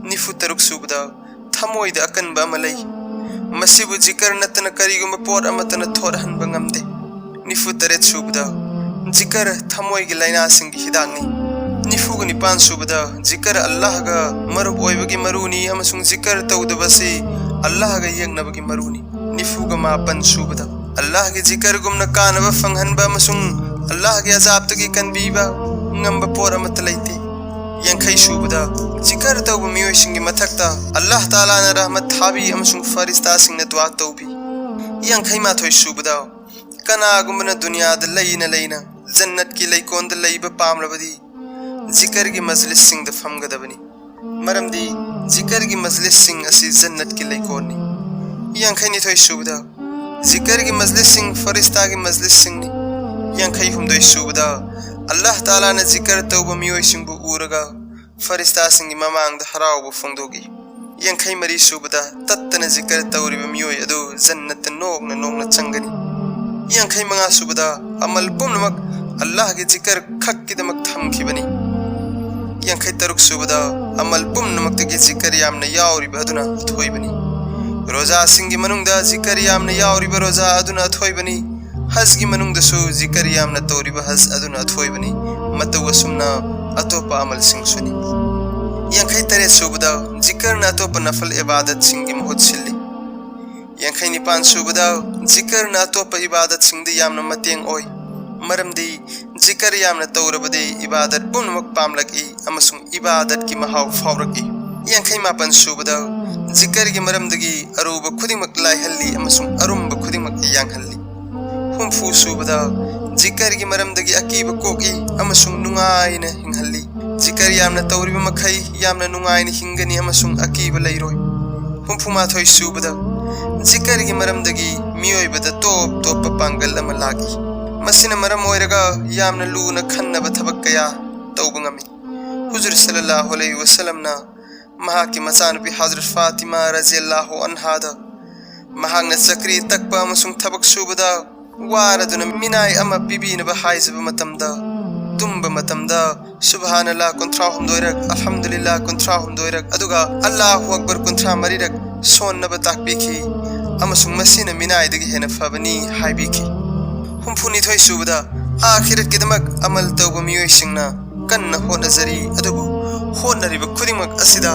ꯅꯤꯐꯨ ꯇꯔꯨꯛ ꯁꯨꯕꯗ, ꯊꯃꯣꯏꯗ ꯑꯀꯟꯕ ꯑꯃ ꯂꯩ꯫ ꯃꯁꯤꯕꯨ ꯖꯤꯀꯔ ꯅꯠꯇꯅ ꯀꯔꯤꯒꯨꯝꯕ ꯄꯣꯠ ꯑꯃꯠꯇꯅ ꯊꯣꯠꯍꯟꯕ ꯉꯝꯗꯦ꯫ ꯅꯤꯐꯨ ꯇꯔꯦꯠ ꯁꯨꯕꯗ, ꯖꯤꯀꯔ ꯊꯃꯣꯏꯒꯤ ꯂꯥꯏꯅꯥꯁꯤꯡꯒꯤ ꯍꯤꯗꯥꯛꯅꯤ꯫ ꯅꯤꯐꯨꯒ ꯅꯤꯄꯥꯟ ꯁꯨꯕꯗ, ꯖꯤꯀꯔ ꯑꯜꯂꯥꯍꯒ ꯃꯔꯨꯞ ꯑꯣꯏꯕꯒꯤ ꯃꯔꯨꯅꯤ ꯑꯃꯁꯨꯡ ꯖꯤꯀꯔ ꯇꯧꯗꯕ ꯑꯁꯤ ꯑꯜꯂꯥꯍꯒ ꯌꯦꯛꯅꯕꯒꯤ ꯃꯔꯨꯅꯤ꯫ ꯅꯤꯐꯨꯒ ꯃꯥꯄꯟ ꯁꯨꯕꯗ, ꯑꯜꯂꯥꯍꯒꯤ ꯖꯤꯀꯔꯒꯨꯝꯅ ꯀꯥꯟꯅꯕ ꯐꯪꯍꯟꯕ ꯑꯃꯁꯨꯡ ꯑꯜꯂꯥꯍꯒꯤ ꯑꯖꯥꯕꯇꯒꯤ ꯀꯟꯕꯤꯕ ꯉꯝꯕ ꯄꯣꯠ ꯑꯃꯠꯇ ꯂꯩꯇꯦ꯫ ꯌꯥꯡꯈꯩ ꯁꯨꯕꯗ, ꯖꯤꯀꯔ ꯇꯧꯕ ꯃꯤꯑꯣꯏꯁꯤꯡꯒꯤ ꯃꯊꯛꯇ ꯑꯜꯂꯥꯍ ꯇꯥꯂꯥꯅ ꯔꯍꯃꯠ ꯊꯥꯕꯤ ꯑꯃꯁꯨꯡ ꯐꯔꯤꯁꯇꯥꯁꯤꯡꯅ ꯗꯨꯋꯥ ꯇꯧꯕꯤ꯫ ꯌꯥꯡꯈꯩ ꯃꯥꯊꯣꯏ ꯁꯨꯕꯗ, ꯀꯅꯥꯒꯨꯝꯕꯅ ꯗꯨꯅꯤꯌꯥꯗ ꯂꯩꯅ ꯂꯩꯅ ꯖꯟꯅꯠꯀꯤ ꯂꯩꯀꯣꯜꯗ ꯂꯩꯕ ꯄꯥꯝꯂꯕꯗꯤ, ꯖꯤꯀꯔꯒꯤ ꯃꯖꯂꯤꯁꯁꯤꯡꯗ ꯐꯝꯒꯗꯕꯅꯤ꯫ ꯃꯔꯝꯗꯤ ꯖꯤꯀꯔꯒꯤ ꯃꯖꯂꯤꯁꯁꯤꯡ ꯑꯁꯤ ꯖꯟꯅꯠꯀꯤ ꯂꯩꯀꯣꯜꯅꯤ꯫ ꯌꯥꯡꯈꯩ ꯅꯤꯊꯣꯏ ꯁꯨꯕꯗ, ꯖꯤꯀꯔꯒꯤ ꯃꯖꯂꯤꯁꯁꯤꯡ ꯐꯔꯤꯁꯇꯥꯒꯤ ꯃꯖꯂꯤꯁꯁꯤꯡꯅꯤ꯫ ꯌꯥꯡꯈꯩ ꯍꯨꯝꯗꯣꯏ ꯁꯨꯕꯗ, ꯑꯜꯂꯥꯍ ꯇꯥꯂꯥꯅ ꯖꯤꯀꯔ ꯇꯧꯕ ꯃꯤꯑꯣꯏꯁꯤꯡꯕꯨ ꯎꯔꯒ ꯐꯔꯤꯁꯇꯥꯁꯤꯡꯒꯤ ꯃꯃꯥꯡꯗ ꯍꯔꯥꯎꯕ ꯐꯣꯡꯗꯣꯛꯏ꯫ ꯌꯥꯡꯈꯩ ꯃꯔꯤ ꯁꯨꯕꯗ, ꯇꯠꯇꯅ ꯖꯤꯀꯔ ꯇꯧꯔꯤꯕ ꯃꯤꯑꯣꯏ ꯑꯗꯨ ꯖꯟꯅꯠꯇ ꯅꯣꯛꯅ ꯅꯣꯛꯅ ꯆꯪꯒꯅꯤ꯫ ꯌꯥꯡꯈꯩ ꯃꯉꯥ ꯁꯨꯕꯗ, ꯑꯃꯜ ꯄꯨꯝꯅꯃꯛ ꯑꯜꯂꯥꯍꯒꯤ ꯖꯤꯀꯔ ꯈꯛꯀꯤꯗꯃꯛ ꯊꯝꯈꯤꯕꯅꯤ꯫ ꯌꯥꯡꯈꯩ ꯇꯔꯨꯛ ꯁꯨꯕꯗ, ꯑꯃꯜ ꯄꯨꯝꯅꯃꯛꯇꯒꯤ ꯖꯤꯀꯔ ꯌꯥꯝꯅ ꯌꯥꯎꯔꯤꯕ ꯑꯗꯨꯅ ꯑꯊꯣꯏꯕꯅꯤ꯫ ꯔꯣꯖꯥꯁꯤꯡꯒꯤ ꯃꯅꯨꯡꯗ ꯖꯤꯀꯔ ꯌꯥꯝꯅ ꯌꯥꯎꯔꯤꯕ ꯔꯣꯖꯥ ꯑꯗꯨꯅ ꯑꯊꯣꯏꯕꯅꯤ꯫ ꯍꯖꯒꯤ ꯃꯅꯨꯡꯗꯁꯨ ꯖꯤꯀꯔ ꯌꯥꯝꯅ ꯇꯧꯔꯤꯕ ꯍꯖ ꯑꯗꯨꯅ ꯑꯊꯣꯏꯕꯅꯤ꯫ ꯃꯇꯧ ꯑꯁꯨꯝꯅ ꯑꯇꯣꯞꯄ ꯑꯃꯜꯁꯤꯡꯁꯨꯅꯤ꯫ ꯌꯥꯡꯈꯩ ꯇꯔꯦꯠ ꯁꯨꯕꯗ, ꯖꯤꯀꯔꯅ ꯑꯇꯣꯞꯄ ꯅꯐꯜ ꯏꯕꯥꯗꯠꯁꯤꯡꯒꯤ ꯃꯍꯨꯠ ꯁꯤꯜꯂꯤ꯫ ꯌꯥꯡꯈꯩ ꯅꯤꯄꯥꯟ ꯁꯨꯕꯗ, ꯖꯤꯀꯔꯅ ꯑꯇꯣꯞꯄ ꯏꯕꯥꯗꯠꯁꯤꯡꯗ ꯌꯥꯝꯅ ꯃꯇꯦꯡ ꯑꯣꯏ, ꯃꯔꯝꯗꯤ ꯖꯤꯀꯔ ꯌꯥꯝꯅ ꯇꯧꯔꯕꯗꯤ ꯏꯕꯥꯗꯠ ꯄꯨꯝꯅꯃꯛ ꯄꯥꯝꯂꯛꯏ ꯑꯃꯁꯨꯡ ꯏꯕꯥꯗꯠꯀꯤ ꯃꯍꯥꯎ ꯐꯥꯎꯔꯛꯏ꯫ ꯌꯥꯡꯈꯩ ꯃꯥꯄꯟ ꯁꯨꯕꯗ, ꯖꯤꯀꯔꯒꯤ ꯃꯔꯝꯗꯒꯤ ꯑꯔꯨꯕ ꯈꯨꯗꯤꯡꯃꯛ ꯂꯥꯏꯍꯜꯂꯤ ꯑꯃꯁꯨꯡ ꯑꯔꯨꯝꯕ ꯈꯨꯗꯤꯡꯃꯛ ꯌꯥꯡꯍꯜꯂꯤ꯫ ꯍꯨꯝꯐꯨ ꯁꯨꯕꯗ, ꯖꯤꯀꯔꯒꯤ ꯃꯔꯝꯗꯒꯤ ꯑꯀꯤꯕ ꯀꯣꯛꯏ ꯑꯃꯁꯨꯡ ꯅꯨꯡꯉꯥꯏꯅ ꯍꯤꯡꯍꯜꯂꯤ꯫ ꯖꯤꯀꯔ ꯌꯥꯝꯅ ꯇꯧꯔꯤꯕ ꯃꯈꯩ ꯌꯥꯝꯅ ꯅꯨꯡꯉꯥꯏꯅ ꯍꯤꯡꯒꯅꯤ ꯑꯃꯁꯨꯡ ꯑꯀꯤꯕ ꯂꯩꯔꯣꯏ꯫ ꯍꯨꯝꯐꯨ ꯃꯥꯊꯣꯏ ꯁꯨꯕꯗ, ꯖꯤꯀꯔꯒꯤ ꯃꯔꯝꯗꯒꯤ ꯃꯤꯑꯣꯏꯕꯗ ꯇꯣꯞ ꯇꯣꯞꯄ ꯄꯥꯡꯒꯜ ꯑꯃ ꯂꯥꯛꯏ꯫ ꯃꯁꯤꯅ ꯃꯔꯝ ꯑꯣꯏꯔꯒ ꯌꯥꯝꯅ ꯂꯨꯅ ꯈꯟꯅꯕ ꯊꯕꯛ ꯀꯌꯥ ꯇꯧꯕ ꯉꯝꯃꯤ꯫ ꯍꯨꯖꯨꯔ ꯁꯜꯂꯜꯂꯥꯍꯨ ꯑꯂꯩꯍꯤ ꯋꯁꯜꯂꯝꯅ ꯃꯍꯥꯛꯀꯤ ꯃꯆꯥꯅꯨꯄꯤ ꯍꯖꯔꯠ ꯐꯥꯇꯤꯃꯥ ꯔꯖꯤꯌꯜꯂꯥꯍꯨ ꯑꯟꯍꯥꯗ ꯃꯍꯥꯛꯅ ꯆꯀ꯭ꯔꯤ ꯇꯛꯄ ꯑꯃꯁꯨꯡ ꯊꯕꯛ ꯁꯨꯕꯗ ꯋꯥꯔꯗꯨꯅ ꯃꯤꯅꯥꯏ ꯑꯃ ꯄꯤꯕꯤꯅꯕ ꯍꯥꯏꯖꯕ ꯃꯇꯝꯗ, ꯇꯨꯝꯕ ꯃꯇꯝꯗ ꯁꯨꯕꯍꯥꯅꯜꯂꯥ ꯀꯨꯟꯊ꯭ꯔꯥ ꯍꯨꯝꯗꯣꯏꯔꯛ, ꯑꯜꯍꯝꯗꯨꯂꯤꯜꯂꯥ ꯀꯨꯟꯊ꯭ꯔꯥ ꯍꯨꯝꯗꯣꯏꯔꯛ, ꯑꯗꯨꯒ ꯑꯜꯂꯥꯍꯨ ꯑꯛꯕꯔ ꯀꯨꯟꯊ꯭ꯔꯥ ꯃꯔꯤꯔꯛ ꯁꯣꯟꯅꯕ ꯇꯥꯛꯄꯤꯈꯤ, ꯑꯃꯁꯨꯡ ꯃꯁꯤꯅ ꯃꯤꯅꯥꯏꯗꯒꯤ ꯍꯦꯟꯅ ꯐꯕꯅꯤ ꯍꯥꯏꯕꯤꯈꯤ꯫ ꯍꯨꯝꯐꯨꯅꯤꯊꯣꯏ ꯁꯨꯕꯗ, ꯑꯥꯈꯤꯔꯠꯀꯤꯗꯃꯛ ꯑꯃꯜ ꯇꯧꯕ ꯃꯤꯑꯣꯏꯁꯤꯡꯅ ꯀꯟꯅ ꯍꯣꯠꯅꯖꯔꯤ, ꯑꯗꯨꯕꯨ ꯍꯣꯠꯅꯔꯤꯕ ꯈꯨꯗꯤꯡꯃꯛ ꯑꯁꯤꯗ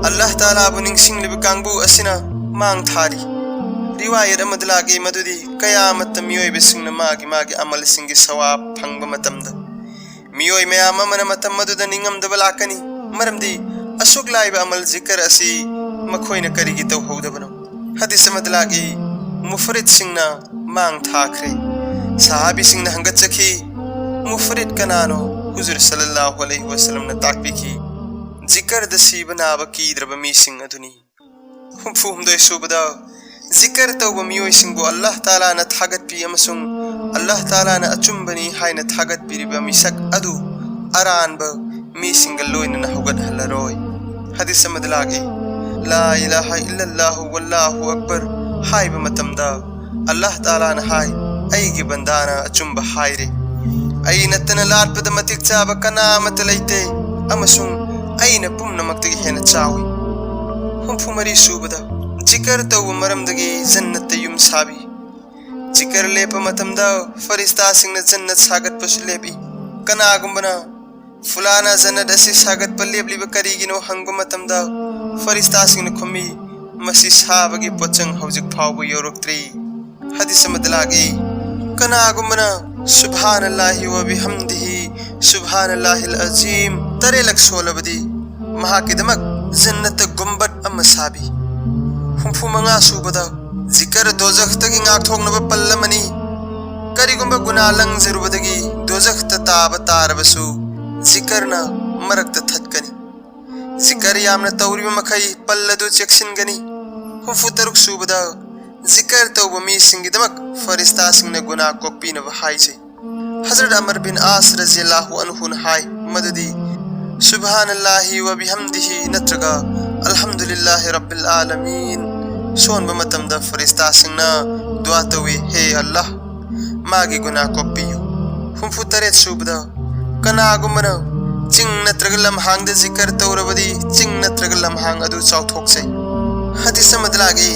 ꯑꯜꯂꯥꯍ ꯇꯥꯂꯥꯕꯨ ꯅꯤꯡꯁꯤꯡꯂꯤꯕ ꯀꯥꯡꯕꯨ ꯑꯁꯤꯅ ꯃꯥꯡ ꯊꯥꯔꯤ꯫ ꯔꯤꯋꯥꯌꯠ ꯑꯃꯗ ꯂꯥꯛꯏ ꯃꯗꯨꯗꯤ ꯀꯌꯥꯃꯠꯇ ꯃꯤꯑꯣꯏꯕꯁꯤꯡꯅ ꯃꯥꯒꯤ ꯃꯥꯒꯤ ꯑꯃꯜꯁꯤꯡꯒꯤ ꯁꯋꯥꯕ ꯐꯪꯕ ꯃꯇꯝꯗ, ꯃꯤꯑꯣꯏ ꯃꯌꯥꯝ ꯑꯃꯅ ꯃꯇꯝ ꯑꯗꯨꯗ ꯅꯤꯡꯉꯝꯗꯕ ꯂꯥꯛꯀꯅꯤ, ꯃꯔꯝꯗꯤ ꯑꯁꯨꯛ ꯂꯥꯏꯕ ꯑꯃꯜ ꯖꯤꯀꯔ ꯑꯁꯤ ꯃꯈꯣꯏꯅ ꯀꯔꯤꯒꯤ ꯇꯧꯍꯧꯗꯕꯅꯣ? ꯍꯗꯤꯁ ꯑꯃꯗ ꯂꯥꯛꯏ, ꯃꯨꯐꯔꯤꯠꯁꯤꯡꯅ ꯃꯥꯡ ꯊꯥꯈ꯭ꯔꯦ꯫ ꯁꯍꯥꯕꯤꯁꯤꯡꯅ ꯍꯪꯒꯠꯆꯈꯤ, "ꯃꯨꯐꯔꯤꯠ ꯀꯅꯥꯅꯣ?" ꯍꯨꯖꯨꯔ ꯁꯜꯂꯜꯂꯥꯍꯨ ꯑꯂꯩꯍꯤ ꯋꯁꯜꯂꯝꯅ ꯇꯥꯛꯄꯤꯈꯤ, "ꯖꯤꯀꯔꯗ ꯁꯤꯕ ꯅꯥꯕ ꯀꯤꯗ꯭ꯔꯕ ꯃꯤꯁꯤꯡ ꯑꯗꯨꯅꯤ"꯫ ꯍꯨꯝꯐꯨ ꯍꯨꯝꯗꯣꯏ ꯁꯨꯕꯗ, ꯖꯤꯀꯔ ꯇꯧꯕ ꯃꯤꯑꯣꯏꯁꯤꯡꯕꯨ ꯑꯜꯂꯥꯍ ꯇꯥꯂꯥꯅ ꯊꯥꯒꯠꯄꯤ ꯑꯃꯁꯨꯡ ꯑꯜꯂꯥꯍ ꯇꯥꯂꯥꯅ ꯑꯆꯨꯝꯕꯅꯤ ꯍꯥꯏꯅ ꯊꯥꯒꯠꯄꯤꯔꯤꯕ ꯃꯤꯁꯛ ꯑꯗꯨ ꯑꯔꯥꯟꯕ ꯃꯤꯁꯤꯡꯒ ꯂꯣꯏꯅꯅ ꯍꯧꯒꯠꯍꯜꯂꯔꯣꯏ꯫ ꯍꯗꯤꯁ ꯑꯃꯗ ꯂꯥꯛꯏ, "ꯂꯥ ꯏꯂꯥꯍ ꯏꯜꯂꯜꯂꯥꯍꯨ ꯋꯜꯂꯥꯍꯨ ꯑꯛꯕꯔ" ꯍꯥꯏꯕ ꯃꯇꯝꯗ ꯑꯜꯂꯥꯍ ꯇꯥꯂꯥꯅ ꯍꯥꯏ, "ꯑꯩꯒꯤ ꯕꯟꯗꯥꯅ ꯑꯆꯨꯝꯕ ꯍꯥꯏꯔꯦ꯫ ꯑꯩ ꯅꯠꯇꯅ ꯂꯥꯠꯄꯗ ꯃꯇꯤꯛ ꯆꯥꯕ ꯀꯅꯥ ꯑꯃꯠꯇ ꯂꯩꯇꯦ, ꯑꯃꯁꯨꯡ ꯑꯩꯅ ꯄꯨꯝꯅꯃꯛꯇꯒꯤ ꯍꯦꯟꯅ ꯆꯥꯎꯏ"꯫ ꯍꯨꯝꯐꯨ ꯃꯔꯤ ꯁꯨꯕꯗ, ꯖꯤꯀꯔ ꯇꯧꯕ ꯃꯔꯝꯗꯒꯤ ꯖꯟꯅꯠꯇ ꯌꯨꯝ ꯁꯥꯕꯤ꯫ ꯖꯤꯀꯔ ꯂꯦꯞꯄ ꯃꯇꯝꯗ ꯐꯔꯤꯁꯇꯥꯁꯤꯡꯅ ꯖꯟꯅꯠ ꯁꯥꯒꯠꯄꯁꯨ ꯂꯦꯞꯏ꯫ ꯀꯅꯥꯒꯨꯝꯕꯅ "ꯐꯨꯂꯥꯅ ꯖꯟꯅꯠ ꯑꯁꯤ ꯁꯥꯒꯠꯄ ꯂꯦꯞꯂꯤꯕ ꯀꯔꯤꯒꯤꯅꯣ?" ꯍꯪꯕ ꯃꯇꯝꯗ ꯐꯔꯤꯁꯇꯥꯁꯤꯡꯅ ꯈꯨꯝꯃꯤ, "ꯃꯁꯤ ꯁꯥꯕꯒꯤ ꯄꯣꯠꯆꯪ ꯍꯧꯖꯤꯛ ꯐꯥꯎꯕ ꯌꯧꯔꯛꯇ꯭ꯔꯤ"꯫ ꯍꯗꯤꯁ ꯑꯃꯗ ꯂꯥꯛꯏ, "ꯀꯅꯥꯒꯨꯝꯕꯅ ꯁꯨꯕꯍꯥꯅꯜꯂꯥꯍꯤ ꯋ ꯕꯤꯍꯝꯗꯤꯍꯤ ꯁꯨꯕꯍꯥꯅꯜꯂꯥꯍꯤꯜ ꯑꯖꯤꯝ ꯇꯔꯦꯠꯂꯛ ꯁꯣꯜꯂꯕꯗꯤ ꯃꯍꯥꯛꯀꯤꯗꯃꯛ ꯖꯟꯅꯠꯇ ꯒꯨꯝꯕꯠ ꯑꯃ ꯁꯥꯕꯤ"꯫ ꯍꯨꯝꯐꯨ ꯃꯉꯥ ꯁꯨꯕꯗ, ꯖꯤꯀꯔ ꯗꯣꯖꯈꯇꯒꯤ ꯉꯥꯛꯊꯣꯛꯅꯕ ꯄꯜ ꯑꯃꯅꯤ꯫ ꯀꯔꯤꯒꯨꯝꯕ ꯒꯨꯅꯥ ꯂꯪꯖꯔꯨꯕꯗꯒꯤ ꯗꯣꯖꯈꯇ ꯇꯥꯕ ꯇꯥꯔꯕꯁꯨ, ꯖꯤꯀꯔꯅ ꯃꯔꯛꯇ ꯊꯠꯀꯅꯤ꯫ ꯖꯤꯀꯔ ꯌꯥꯝꯅ ꯇꯧꯔꯤꯕ ꯃꯈꯩ ꯄꯜ ꯑꯗꯨ ꯆꯦꯛꯁꯤꯟꯒꯅꯤ꯫ ꯍꯨꯝꯐꯨ ꯇꯔꯨꯛ ꯁꯨꯕꯗ, ꯖꯤꯀꯔ ꯇꯧꯕ ꯃꯤꯁꯤꯡꯒꯤꯗꯃꯛ ꯐꯔꯤꯁꯇꯥꯁꯤꯡꯅ ꯒꯨꯅꯥ ꯀꯣꯛꯄꯤꯅꯕ ꯍꯥꯏꯖꯩ꯫ ꯍꯖꯔꯠ ꯑꯃꯔ ꯕꯤꯟ ꯑꯥꯁ ꯔꯖꯤꯌꯜꯂꯥꯍꯨ ꯑꯟꯍꯨꯅ ꯍꯥꯏ ꯃꯗꯨꯗꯤ, "ꯁꯨꯕꯍꯥꯅꯜꯂꯥꯍꯤ ꯋ ꯕꯤꯍꯝꯗꯤꯍꯤ ꯅꯠꯇ꯭ꯔꯒ ꯑꯜꯍꯝꯗꯨꯂꯤꯜꯂꯥꯍꯤ ꯔꯕꯤꯜ ꯑꯥꯂꯃꯤꯟ ꯁꯣꯟꯕ ꯃꯇꯝꯗ ꯐꯔꯤꯁꯇꯥꯁꯤꯡꯅ ꯗꯨꯋꯥ ꯇꯧꯏ, 'ꯍꯦ ꯑꯜꯂꯥꯍ, ꯃꯥꯒꯤ ꯒꯨꯅꯥ ꯀꯣꯛꯄꯤꯌꯨ.'" ꯍꯨꯝꯐꯨ ꯇꯔꯦꯠ ꯁꯨꯕꯗ, ꯀꯅꯥꯒꯨꯝꯕꯅ ꯆꯤꯡ ꯅꯠꯇ꯭ꯔꯒ ꯂꯝꯍꯥꯡꯗ ꯖꯤꯀꯔ ꯇꯧꯔꯕꯗꯤ ꯆꯤꯡ ꯅꯠꯇ꯭ꯔꯒ ꯂꯝꯍꯥꯡ ꯑꯗꯨ ꯆꯥꯎꯊꯣꯛꯆꯩ꯫ ꯍꯗꯤꯁ ꯑꯃꯗ ꯂꯥꯛꯏ,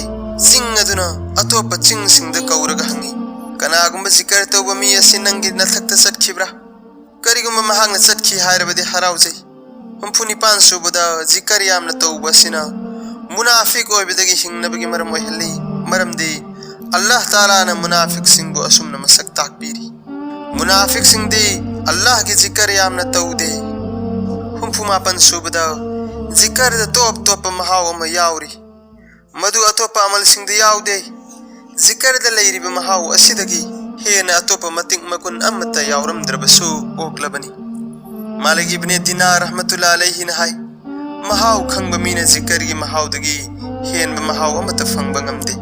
ꯆꯤꯡ ꯑꯗꯨꯅ ꯑꯇꯣꯞꯄ ꯆꯤꯡꯁꯤꯡꯗ ꯀꯧꯔꯒ ꯍꯪꯉꯤ, "ꯀꯅꯥꯒꯨꯝꯕ ꯖꯤꯀꯔ ꯇꯧꯕ ꯃꯤ ꯑꯁꯤ ꯅꯪꯒꯤ ꯅꯊꯛꯇ ꯆꯠꯈꯤꯕ꯭ꯔꯥ?" ꯀꯔꯤꯒꯨꯝꯕ ꯃꯍꯥꯛꯅ ꯆꯠꯈꯤ ꯍꯥꯏꯔꯕꯗꯤ ꯍꯔꯥꯎꯖꯩ꯫ ꯍꯨꯝꯐꯨ ꯅꯤꯄꯥꯟ ꯁꯨꯕꯗ, ꯖꯤꯀꯔ ꯌꯥꯝꯅ ꯇꯧꯕ ꯑꯁꯤꯅ ꯃꯨꯅꯥꯐꯤꯛ ꯑꯣꯏꯕꯗꯒꯤ ꯍꯤꯡꯅꯕꯒꯤ ꯃꯔꯝ ꯑꯣꯏꯍꯜꯂꯤ, ꯃꯔꯝꯗꯤ ꯑꯜꯂꯥꯍ ꯇꯥꯂꯥꯅ ꯃꯨꯅꯥꯐꯤꯛꯁꯤꯡꯕꯨ ꯑꯁꯨꯝꯅ ꯃꯁꯛ ꯇꯥꯛꯄꯤꯔꯤ, "ꯃꯨꯅꯥꯐꯤꯛꯁꯤꯡꯗꯤ ꯑꯜꯂꯥꯍꯒꯤ ꯖꯤꯀꯔ ꯌꯥꯝꯅ ꯇꯧꯗꯦ꯫ ꯍꯨꯝꯐꯨ ꯃꯥꯄꯟ ꯁꯨꯕꯗ, ꯖꯤꯀꯔꯗ ꯇꯣꯞ ꯇꯣꯞꯄ ꯃꯍꯥꯎ ꯑꯃ ꯌꯥꯎꯔꯤ, ꯃꯗꯨ ꯑꯇꯣꯞꯄ ꯑꯃꯜꯁꯤꯡꯗ ꯌꯥꯎꯗꯦ꯫ ꯖꯤꯀꯔꯗ ꯂꯩꯔꯤꯕ ꯃꯍꯥꯎ ꯑꯁꯤꯗꯒꯤ ꯍꯦꯟꯅ ꯑꯇꯣꯞꯄ ꯃꯇꯤꯛ ꯃꯒꯨꯟ ꯑꯃꯠꯇ ꯌꯥꯎꯔꯝꯗ꯭ꯔꯕꯁꯨ ꯑꯣꯛꯂꯕꯅꯤ꯫ ꯃꯥꯂꯤꯛ ꯏꯕꯅꯦ ꯗꯤꯅꯥꯔ ꯔꯍꯃꯇꯨꯜꯂꯥ ꯑꯂꯩꯍꯤꯅ ꯍꯥꯏ, "ꯃꯍꯥꯎ ꯈꯪꯕ ꯃꯤꯅ ꯖꯤꯀꯔꯒꯤ ꯃꯍꯥꯎꯗꯒꯤ ꯍꯦꯟꯕ ꯃꯍꯥꯎ ꯑꯃꯠꯇ ꯐꯪꯕ ꯉꯝꯗꯦ"꯫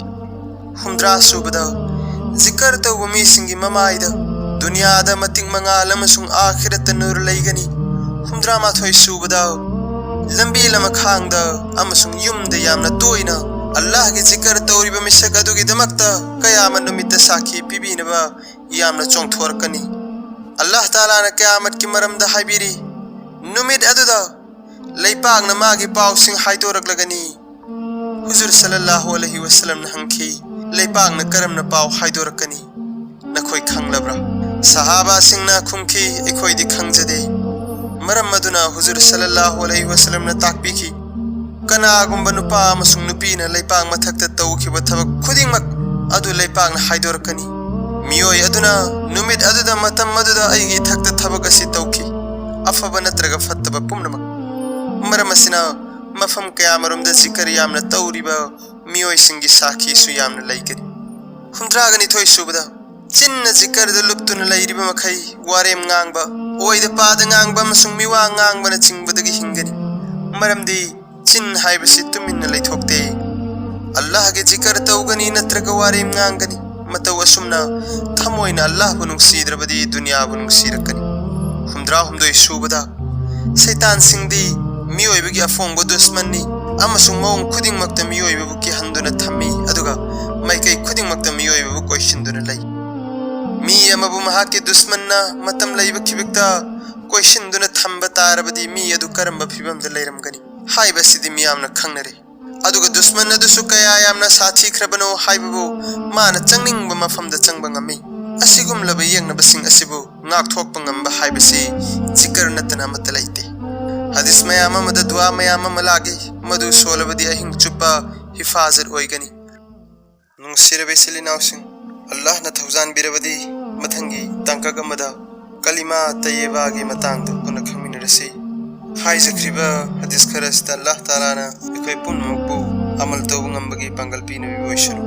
ꯍꯨꯝꯗ꯭ꯔꯥ ꯁꯨꯕꯗ, ꯖꯤꯀꯔ ꯇꯧꯕ ꯃꯤꯁꯤꯡꯒꯤ ꯃꯃꯥꯏꯗ ꯗꯨꯅꯤꯌꯥꯗ ꯃꯇꯤꯛ ꯃꯉꯥꯜ ꯑꯃꯁꯨꯡ ꯑꯥꯈꯤꯔꯠꯇ ꯅꯨꯔ ꯂꯩꯒꯅꯤ꯫ ꯍꯨꯝꯗ꯭ꯔꯥ ꯃꯥꯊꯣꯏ ꯁꯨꯕꯗ, ꯂꯝꯕꯤ ꯂꯃꯈꯥꯡꯗ ꯑꯃꯁꯨꯡ ꯌꯨꯝꯗ ꯌꯥꯝꯅ ꯇꯣꯏꯅ ꯑꯜꯂꯥꯍꯒꯤ ꯖꯤꯀꯔ ꯇꯧꯔꯤꯕ ꯃꯤꯁꯛ ꯑꯗꯨꯒꯤꯗꯃꯛꯇ ꯀꯌꯥꯃꯠ ꯅꯨꯃꯤꯠꯇ ꯁꯥꯈꯤ ꯄꯤꯕꯤꯅꯕ ꯌꯥꯝꯅ ꯆꯣꯡꯊꯣꯔꯛꯀꯅꯤ꯫ ꯑꯜꯂꯥꯍ ꯇꯥꯂꯥꯅ ꯀꯌꯥꯃꯠꯀꯤ ꯃꯔꯝꯗ ꯍꯥꯏꯕꯤꯔꯤ, "ꯅꯨꯃꯤꯠ ꯑꯗꯨꯗ ꯂꯩꯄꯥꯛꯅ ꯃꯥꯒꯤ ꯄꯥꯎꯁꯤꯡ ꯍꯥꯏꯗꯣꯔꯛꯂꯒꯅꯤ"꯫ ꯍꯨꯖꯨꯔ ꯁꯜꯂꯜꯂꯥꯍꯨ ꯑꯂꯩꯍꯤ ꯋꯁꯜꯂꯝꯅ ꯍꯪꯈꯤ, "ꯂꯩꯄꯥꯛꯅ ꯀꯔꯝꯅ ꯄꯥꯎ ꯍꯥꯏꯗꯣꯔꯛꯀꯅꯤ? ꯅꯈꯣꯏ ꯈꯪꯂꯕ꯭ꯔꯥ?" ꯁꯍꯥꯕꯥꯁꯤꯡꯅ ꯈꯨꯝꯈꯤ, "ꯑꯩꯈꯣꯏꯗꯤ ꯈꯪꯖꯗꯦ"꯫ ꯃꯔꯝ ꯑꯗꯨꯅ ꯍꯨꯖꯨꯔ ꯁꯜꯂꯜꯂꯥꯍꯨ ꯑꯂꯩꯍꯤ ꯋꯁꯜꯂꯝꯅ ꯇꯥꯛꯄꯤꯈꯤ, "ꯀꯅꯥꯒꯨꯝꯕ ꯅꯨꯄꯥ ꯑꯃꯁꯨꯡ ꯅꯨꯄꯤꯅ ꯂꯩꯄꯥꯛ ꯃꯊꯛꯇ ꯇꯧꯈꯤꯕ ꯊꯕꯛ ꯈꯨꯗꯤꯡꯃꯛ ꯑꯗꯨ ꯂꯩꯄꯥꯛꯅ ꯍꯥꯏꯗꯣꯔꯛꯀꯅꯤ꯫ ꯃꯤꯑꯣꯏ ꯑꯗꯨꯅ ꯅꯨꯃꯤꯠ ꯑꯗꯨꯗ ꯃꯇꯝ ꯑꯗꯨꯗ ꯑꯩꯒꯤ ꯏꯊꯛꯇ ꯊꯕꯛ ꯑꯁꯤ ꯇꯧꯈꯤ, ꯑꯐꯕ ꯅꯠꯇ꯭ꯔꯒ ꯐꯠꯇꯕ ꯄꯨꯝꯅꯃꯛ"꯫ ꯃꯔꯝ ꯑꯁꯤꯅ ꯃꯐꯝ ꯀꯌꯥꯃꯔꯣꯝꯗ ꯖꯤꯀꯔ ꯌꯥꯝꯅ ꯇꯧꯔꯤꯕ ꯃꯤꯑꯣꯏꯁꯤꯡꯒꯤ ꯁꯥꯈꯤꯁꯨ ꯌꯥꯝꯅ ꯂꯩꯒꯅꯤ꯫ ꯍꯨꯝꯗ꯭ꯔꯥꯒ ꯅꯤꯊꯣꯏ ꯁꯨꯕꯗ, ꯆꯤꯟꯅ ꯖꯤꯀꯔꯗ ꯂꯨꯞꯇꯨꯅ ꯂꯩꯔꯤꯕ ꯃꯈꯩ ꯋꯥꯔꯦꯝ ꯉꯥꯡꯕ, ꯑꯣꯏꯗ ꯄꯥꯗ ꯉꯥꯡꯕ ꯑꯃꯁꯨꯡ ꯃꯤꯋꯥ ꯉꯥꯡꯕꯅꯆꯤꯡꯕꯗꯒꯤ ꯍꯤꯡꯒꯅꯤ꯫ ꯃꯔꯝꯗꯤ ꯆꯤꯟ ꯍꯥꯏꯕꯁꯤ ꯇꯨꯃꯤꯟꯅ ꯂꯩꯊꯣꯛꯇꯦ꯫ ꯑꯜꯂꯥꯍꯒꯤ ꯖꯤꯀꯔ ꯇꯧꯒꯅꯤ ꯅꯠꯇ꯭ꯔꯒ ꯋꯥꯔꯦꯝ ꯉꯥꯡꯒꯅꯤ꯫ ꯃꯇꯧ ꯑꯁꯨꯝꯅ ꯊꯃꯣꯏꯅ ꯑꯜꯂꯥꯍꯕꯨ ꯅꯨꯡꯁꯤꯗ꯭ꯔꯕꯗꯤ ꯗꯨꯅꯤꯌꯥꯕꯨ ꯅꯨꯡꯁꯤꯔꯛꯀꯅꯤ꯫ ꯍꯨꯝꯗ꯭ꯔꯥ ꯍꯨꯝꯗꯣꯏ ꯁꯨꯕꯗ, ꯁꯩꯇꯥꯟꯁꯤꯡꯗꯤ ꯃꯤꯑꯣꯏꯕꯒꯤ ꯑꯐꯣꯡꯕ ꯗꯨꯁꯃꯟꯅꯤ ꯑꯃꯁꯨꯡ ꯃꯑꯣꯡ ꯈꯨꯗꯤꯡꯃꯛꯇ ꯃꯤꯑꯣꯏꯕꯕꯨ ꯀꯤꯍꯟꯗꯨꯅ ꯊꯝꯃꯤ, ꯑꯗꯨꯒ ꯃꯥꯏꯀꯩ ꯈꯨꯗꯤꯡꯃꯛꯇ ꯃꯤꯑꯣꯏꯕꯕꯨ ꯀꯣꯏꯁꯤꯟꯗꯨꯅ ꯂꯩ꯫ ꯃꯤ ꯑꯃꯕꯨ ꯃꯍꯥꯛꯀꯤ ꯗꯨꯁꯃꯟꯅ ꯃꯇꯝ ꯂꯩꯕ ꯈꯤꯕꯤꯛꯇ ꯀꯣꯏꯁꯤꯟꯗꯨꯅ ꯊꯝꯕ ꯇꯥꯔꯕꯗꯤ ꯃꯤ ꯑꯗꯨ ꯀꯔꯝꯕ ꯐꯤꯕꯝꯗ ꯂꯩꯔꯝꯒꯅꯤ ꯍꯥꯏꯕꯁꯤꯗꯤ ꯃꯤꯌꯥꯝꯅ ꯈꯪꯅꯔꯦ꯫ ꯑꯗꯨꯒ ꯗꯨꯁꯃꯟ ꯑꯗꯨꯁꯨ ꯀꯌꯥ ꯌꯥꯝꯅ ꯁꯥꯊꯤꯈ꯭ꯔꯕꯅꯣ ꯍꯥꯏꯕꯕꯨ ꯃꯥꯅ ꯆꯪꯅꯤꯡꯕ ꯃꯐꯝꯗ ꯆꯪꯕ ꯉꯝꯃꯤ꯫ ꯑꯁꯤꯒꯨꯝꯂꯕ ꯌꯦꯡꯅꯕꯁꯤꯡ ꯑꯁꯤꯕꯨ ꯉꯥꯛꯊꯣꯛꯄ ꯉꯝꯕ ꯍꯥꯏꯕꯁꯤ ꯖꯤꯀꯔ ꯅꯠꯇꯅ ꯑꯃꯠꯇ ꯂꯩꯇꯦ꯫ ꯍꯗꯤꯁ ꯃꯌꯥꯝ ꯑꯃꯗ ꯗꯨꯋꯥ ꯃꯌꯥꯝ ꯑꯃ ꯂꯥꯛꯏ, ꯃꯗꯨ ꯁꯣꯜꯂꯕꯗꯤ ꯑꯍꯤꯡ ꯆꯨꯞꯄ ꯍꯤꯐꯥꯖꯠ ꯑꯣꯏꯒꯅꯤ꯫ ꯅꯨꯡꯁꯤꯔꯕ ꯏꯆꯤꯜ ꯏꯅꯥꯎꯁꯤꯡ, ꯑꯜꯂꯥꯍꯅ ꯊꯧꯖꯥꯟꯕꯤꯔꯕꯗꯤ ꯃꯊꯪꯒꯤ ꯇꯥꯡꯀꯛ ꯑꯃꯗ ꯀꯂꯤꯃꯥ ꯇꯌꯦꯕꯥꯒꯤ ꯃꯇꯥꯡꯗ ꯄꯨꯟꯅ ꯈꯪꯃꯤꯟꯅꯔꯁꯤ꯫ ꯍꯥꯏꯖꯈ꯭ꯔꯤꯕ ꯍꯗꯤꯁ ꯈꯔ ꯑꯁꯤꯗ ꯑꯜꯂꯥꯍ ꯇꯥꯂꯥꯅ ꯑꯩꯈꯣꯏ ꯄꯨꯝꯅꯃꯛꯄꯨ ꯑꯃꯜ ꯇꯧꯕ ꯉꯝꯕꯒꯤ ꯄꯥꯡꯒꯜ ꯄꯤꯅꯕꯤꯕ ꯑꯣꯏꯁꯅꯨ꯫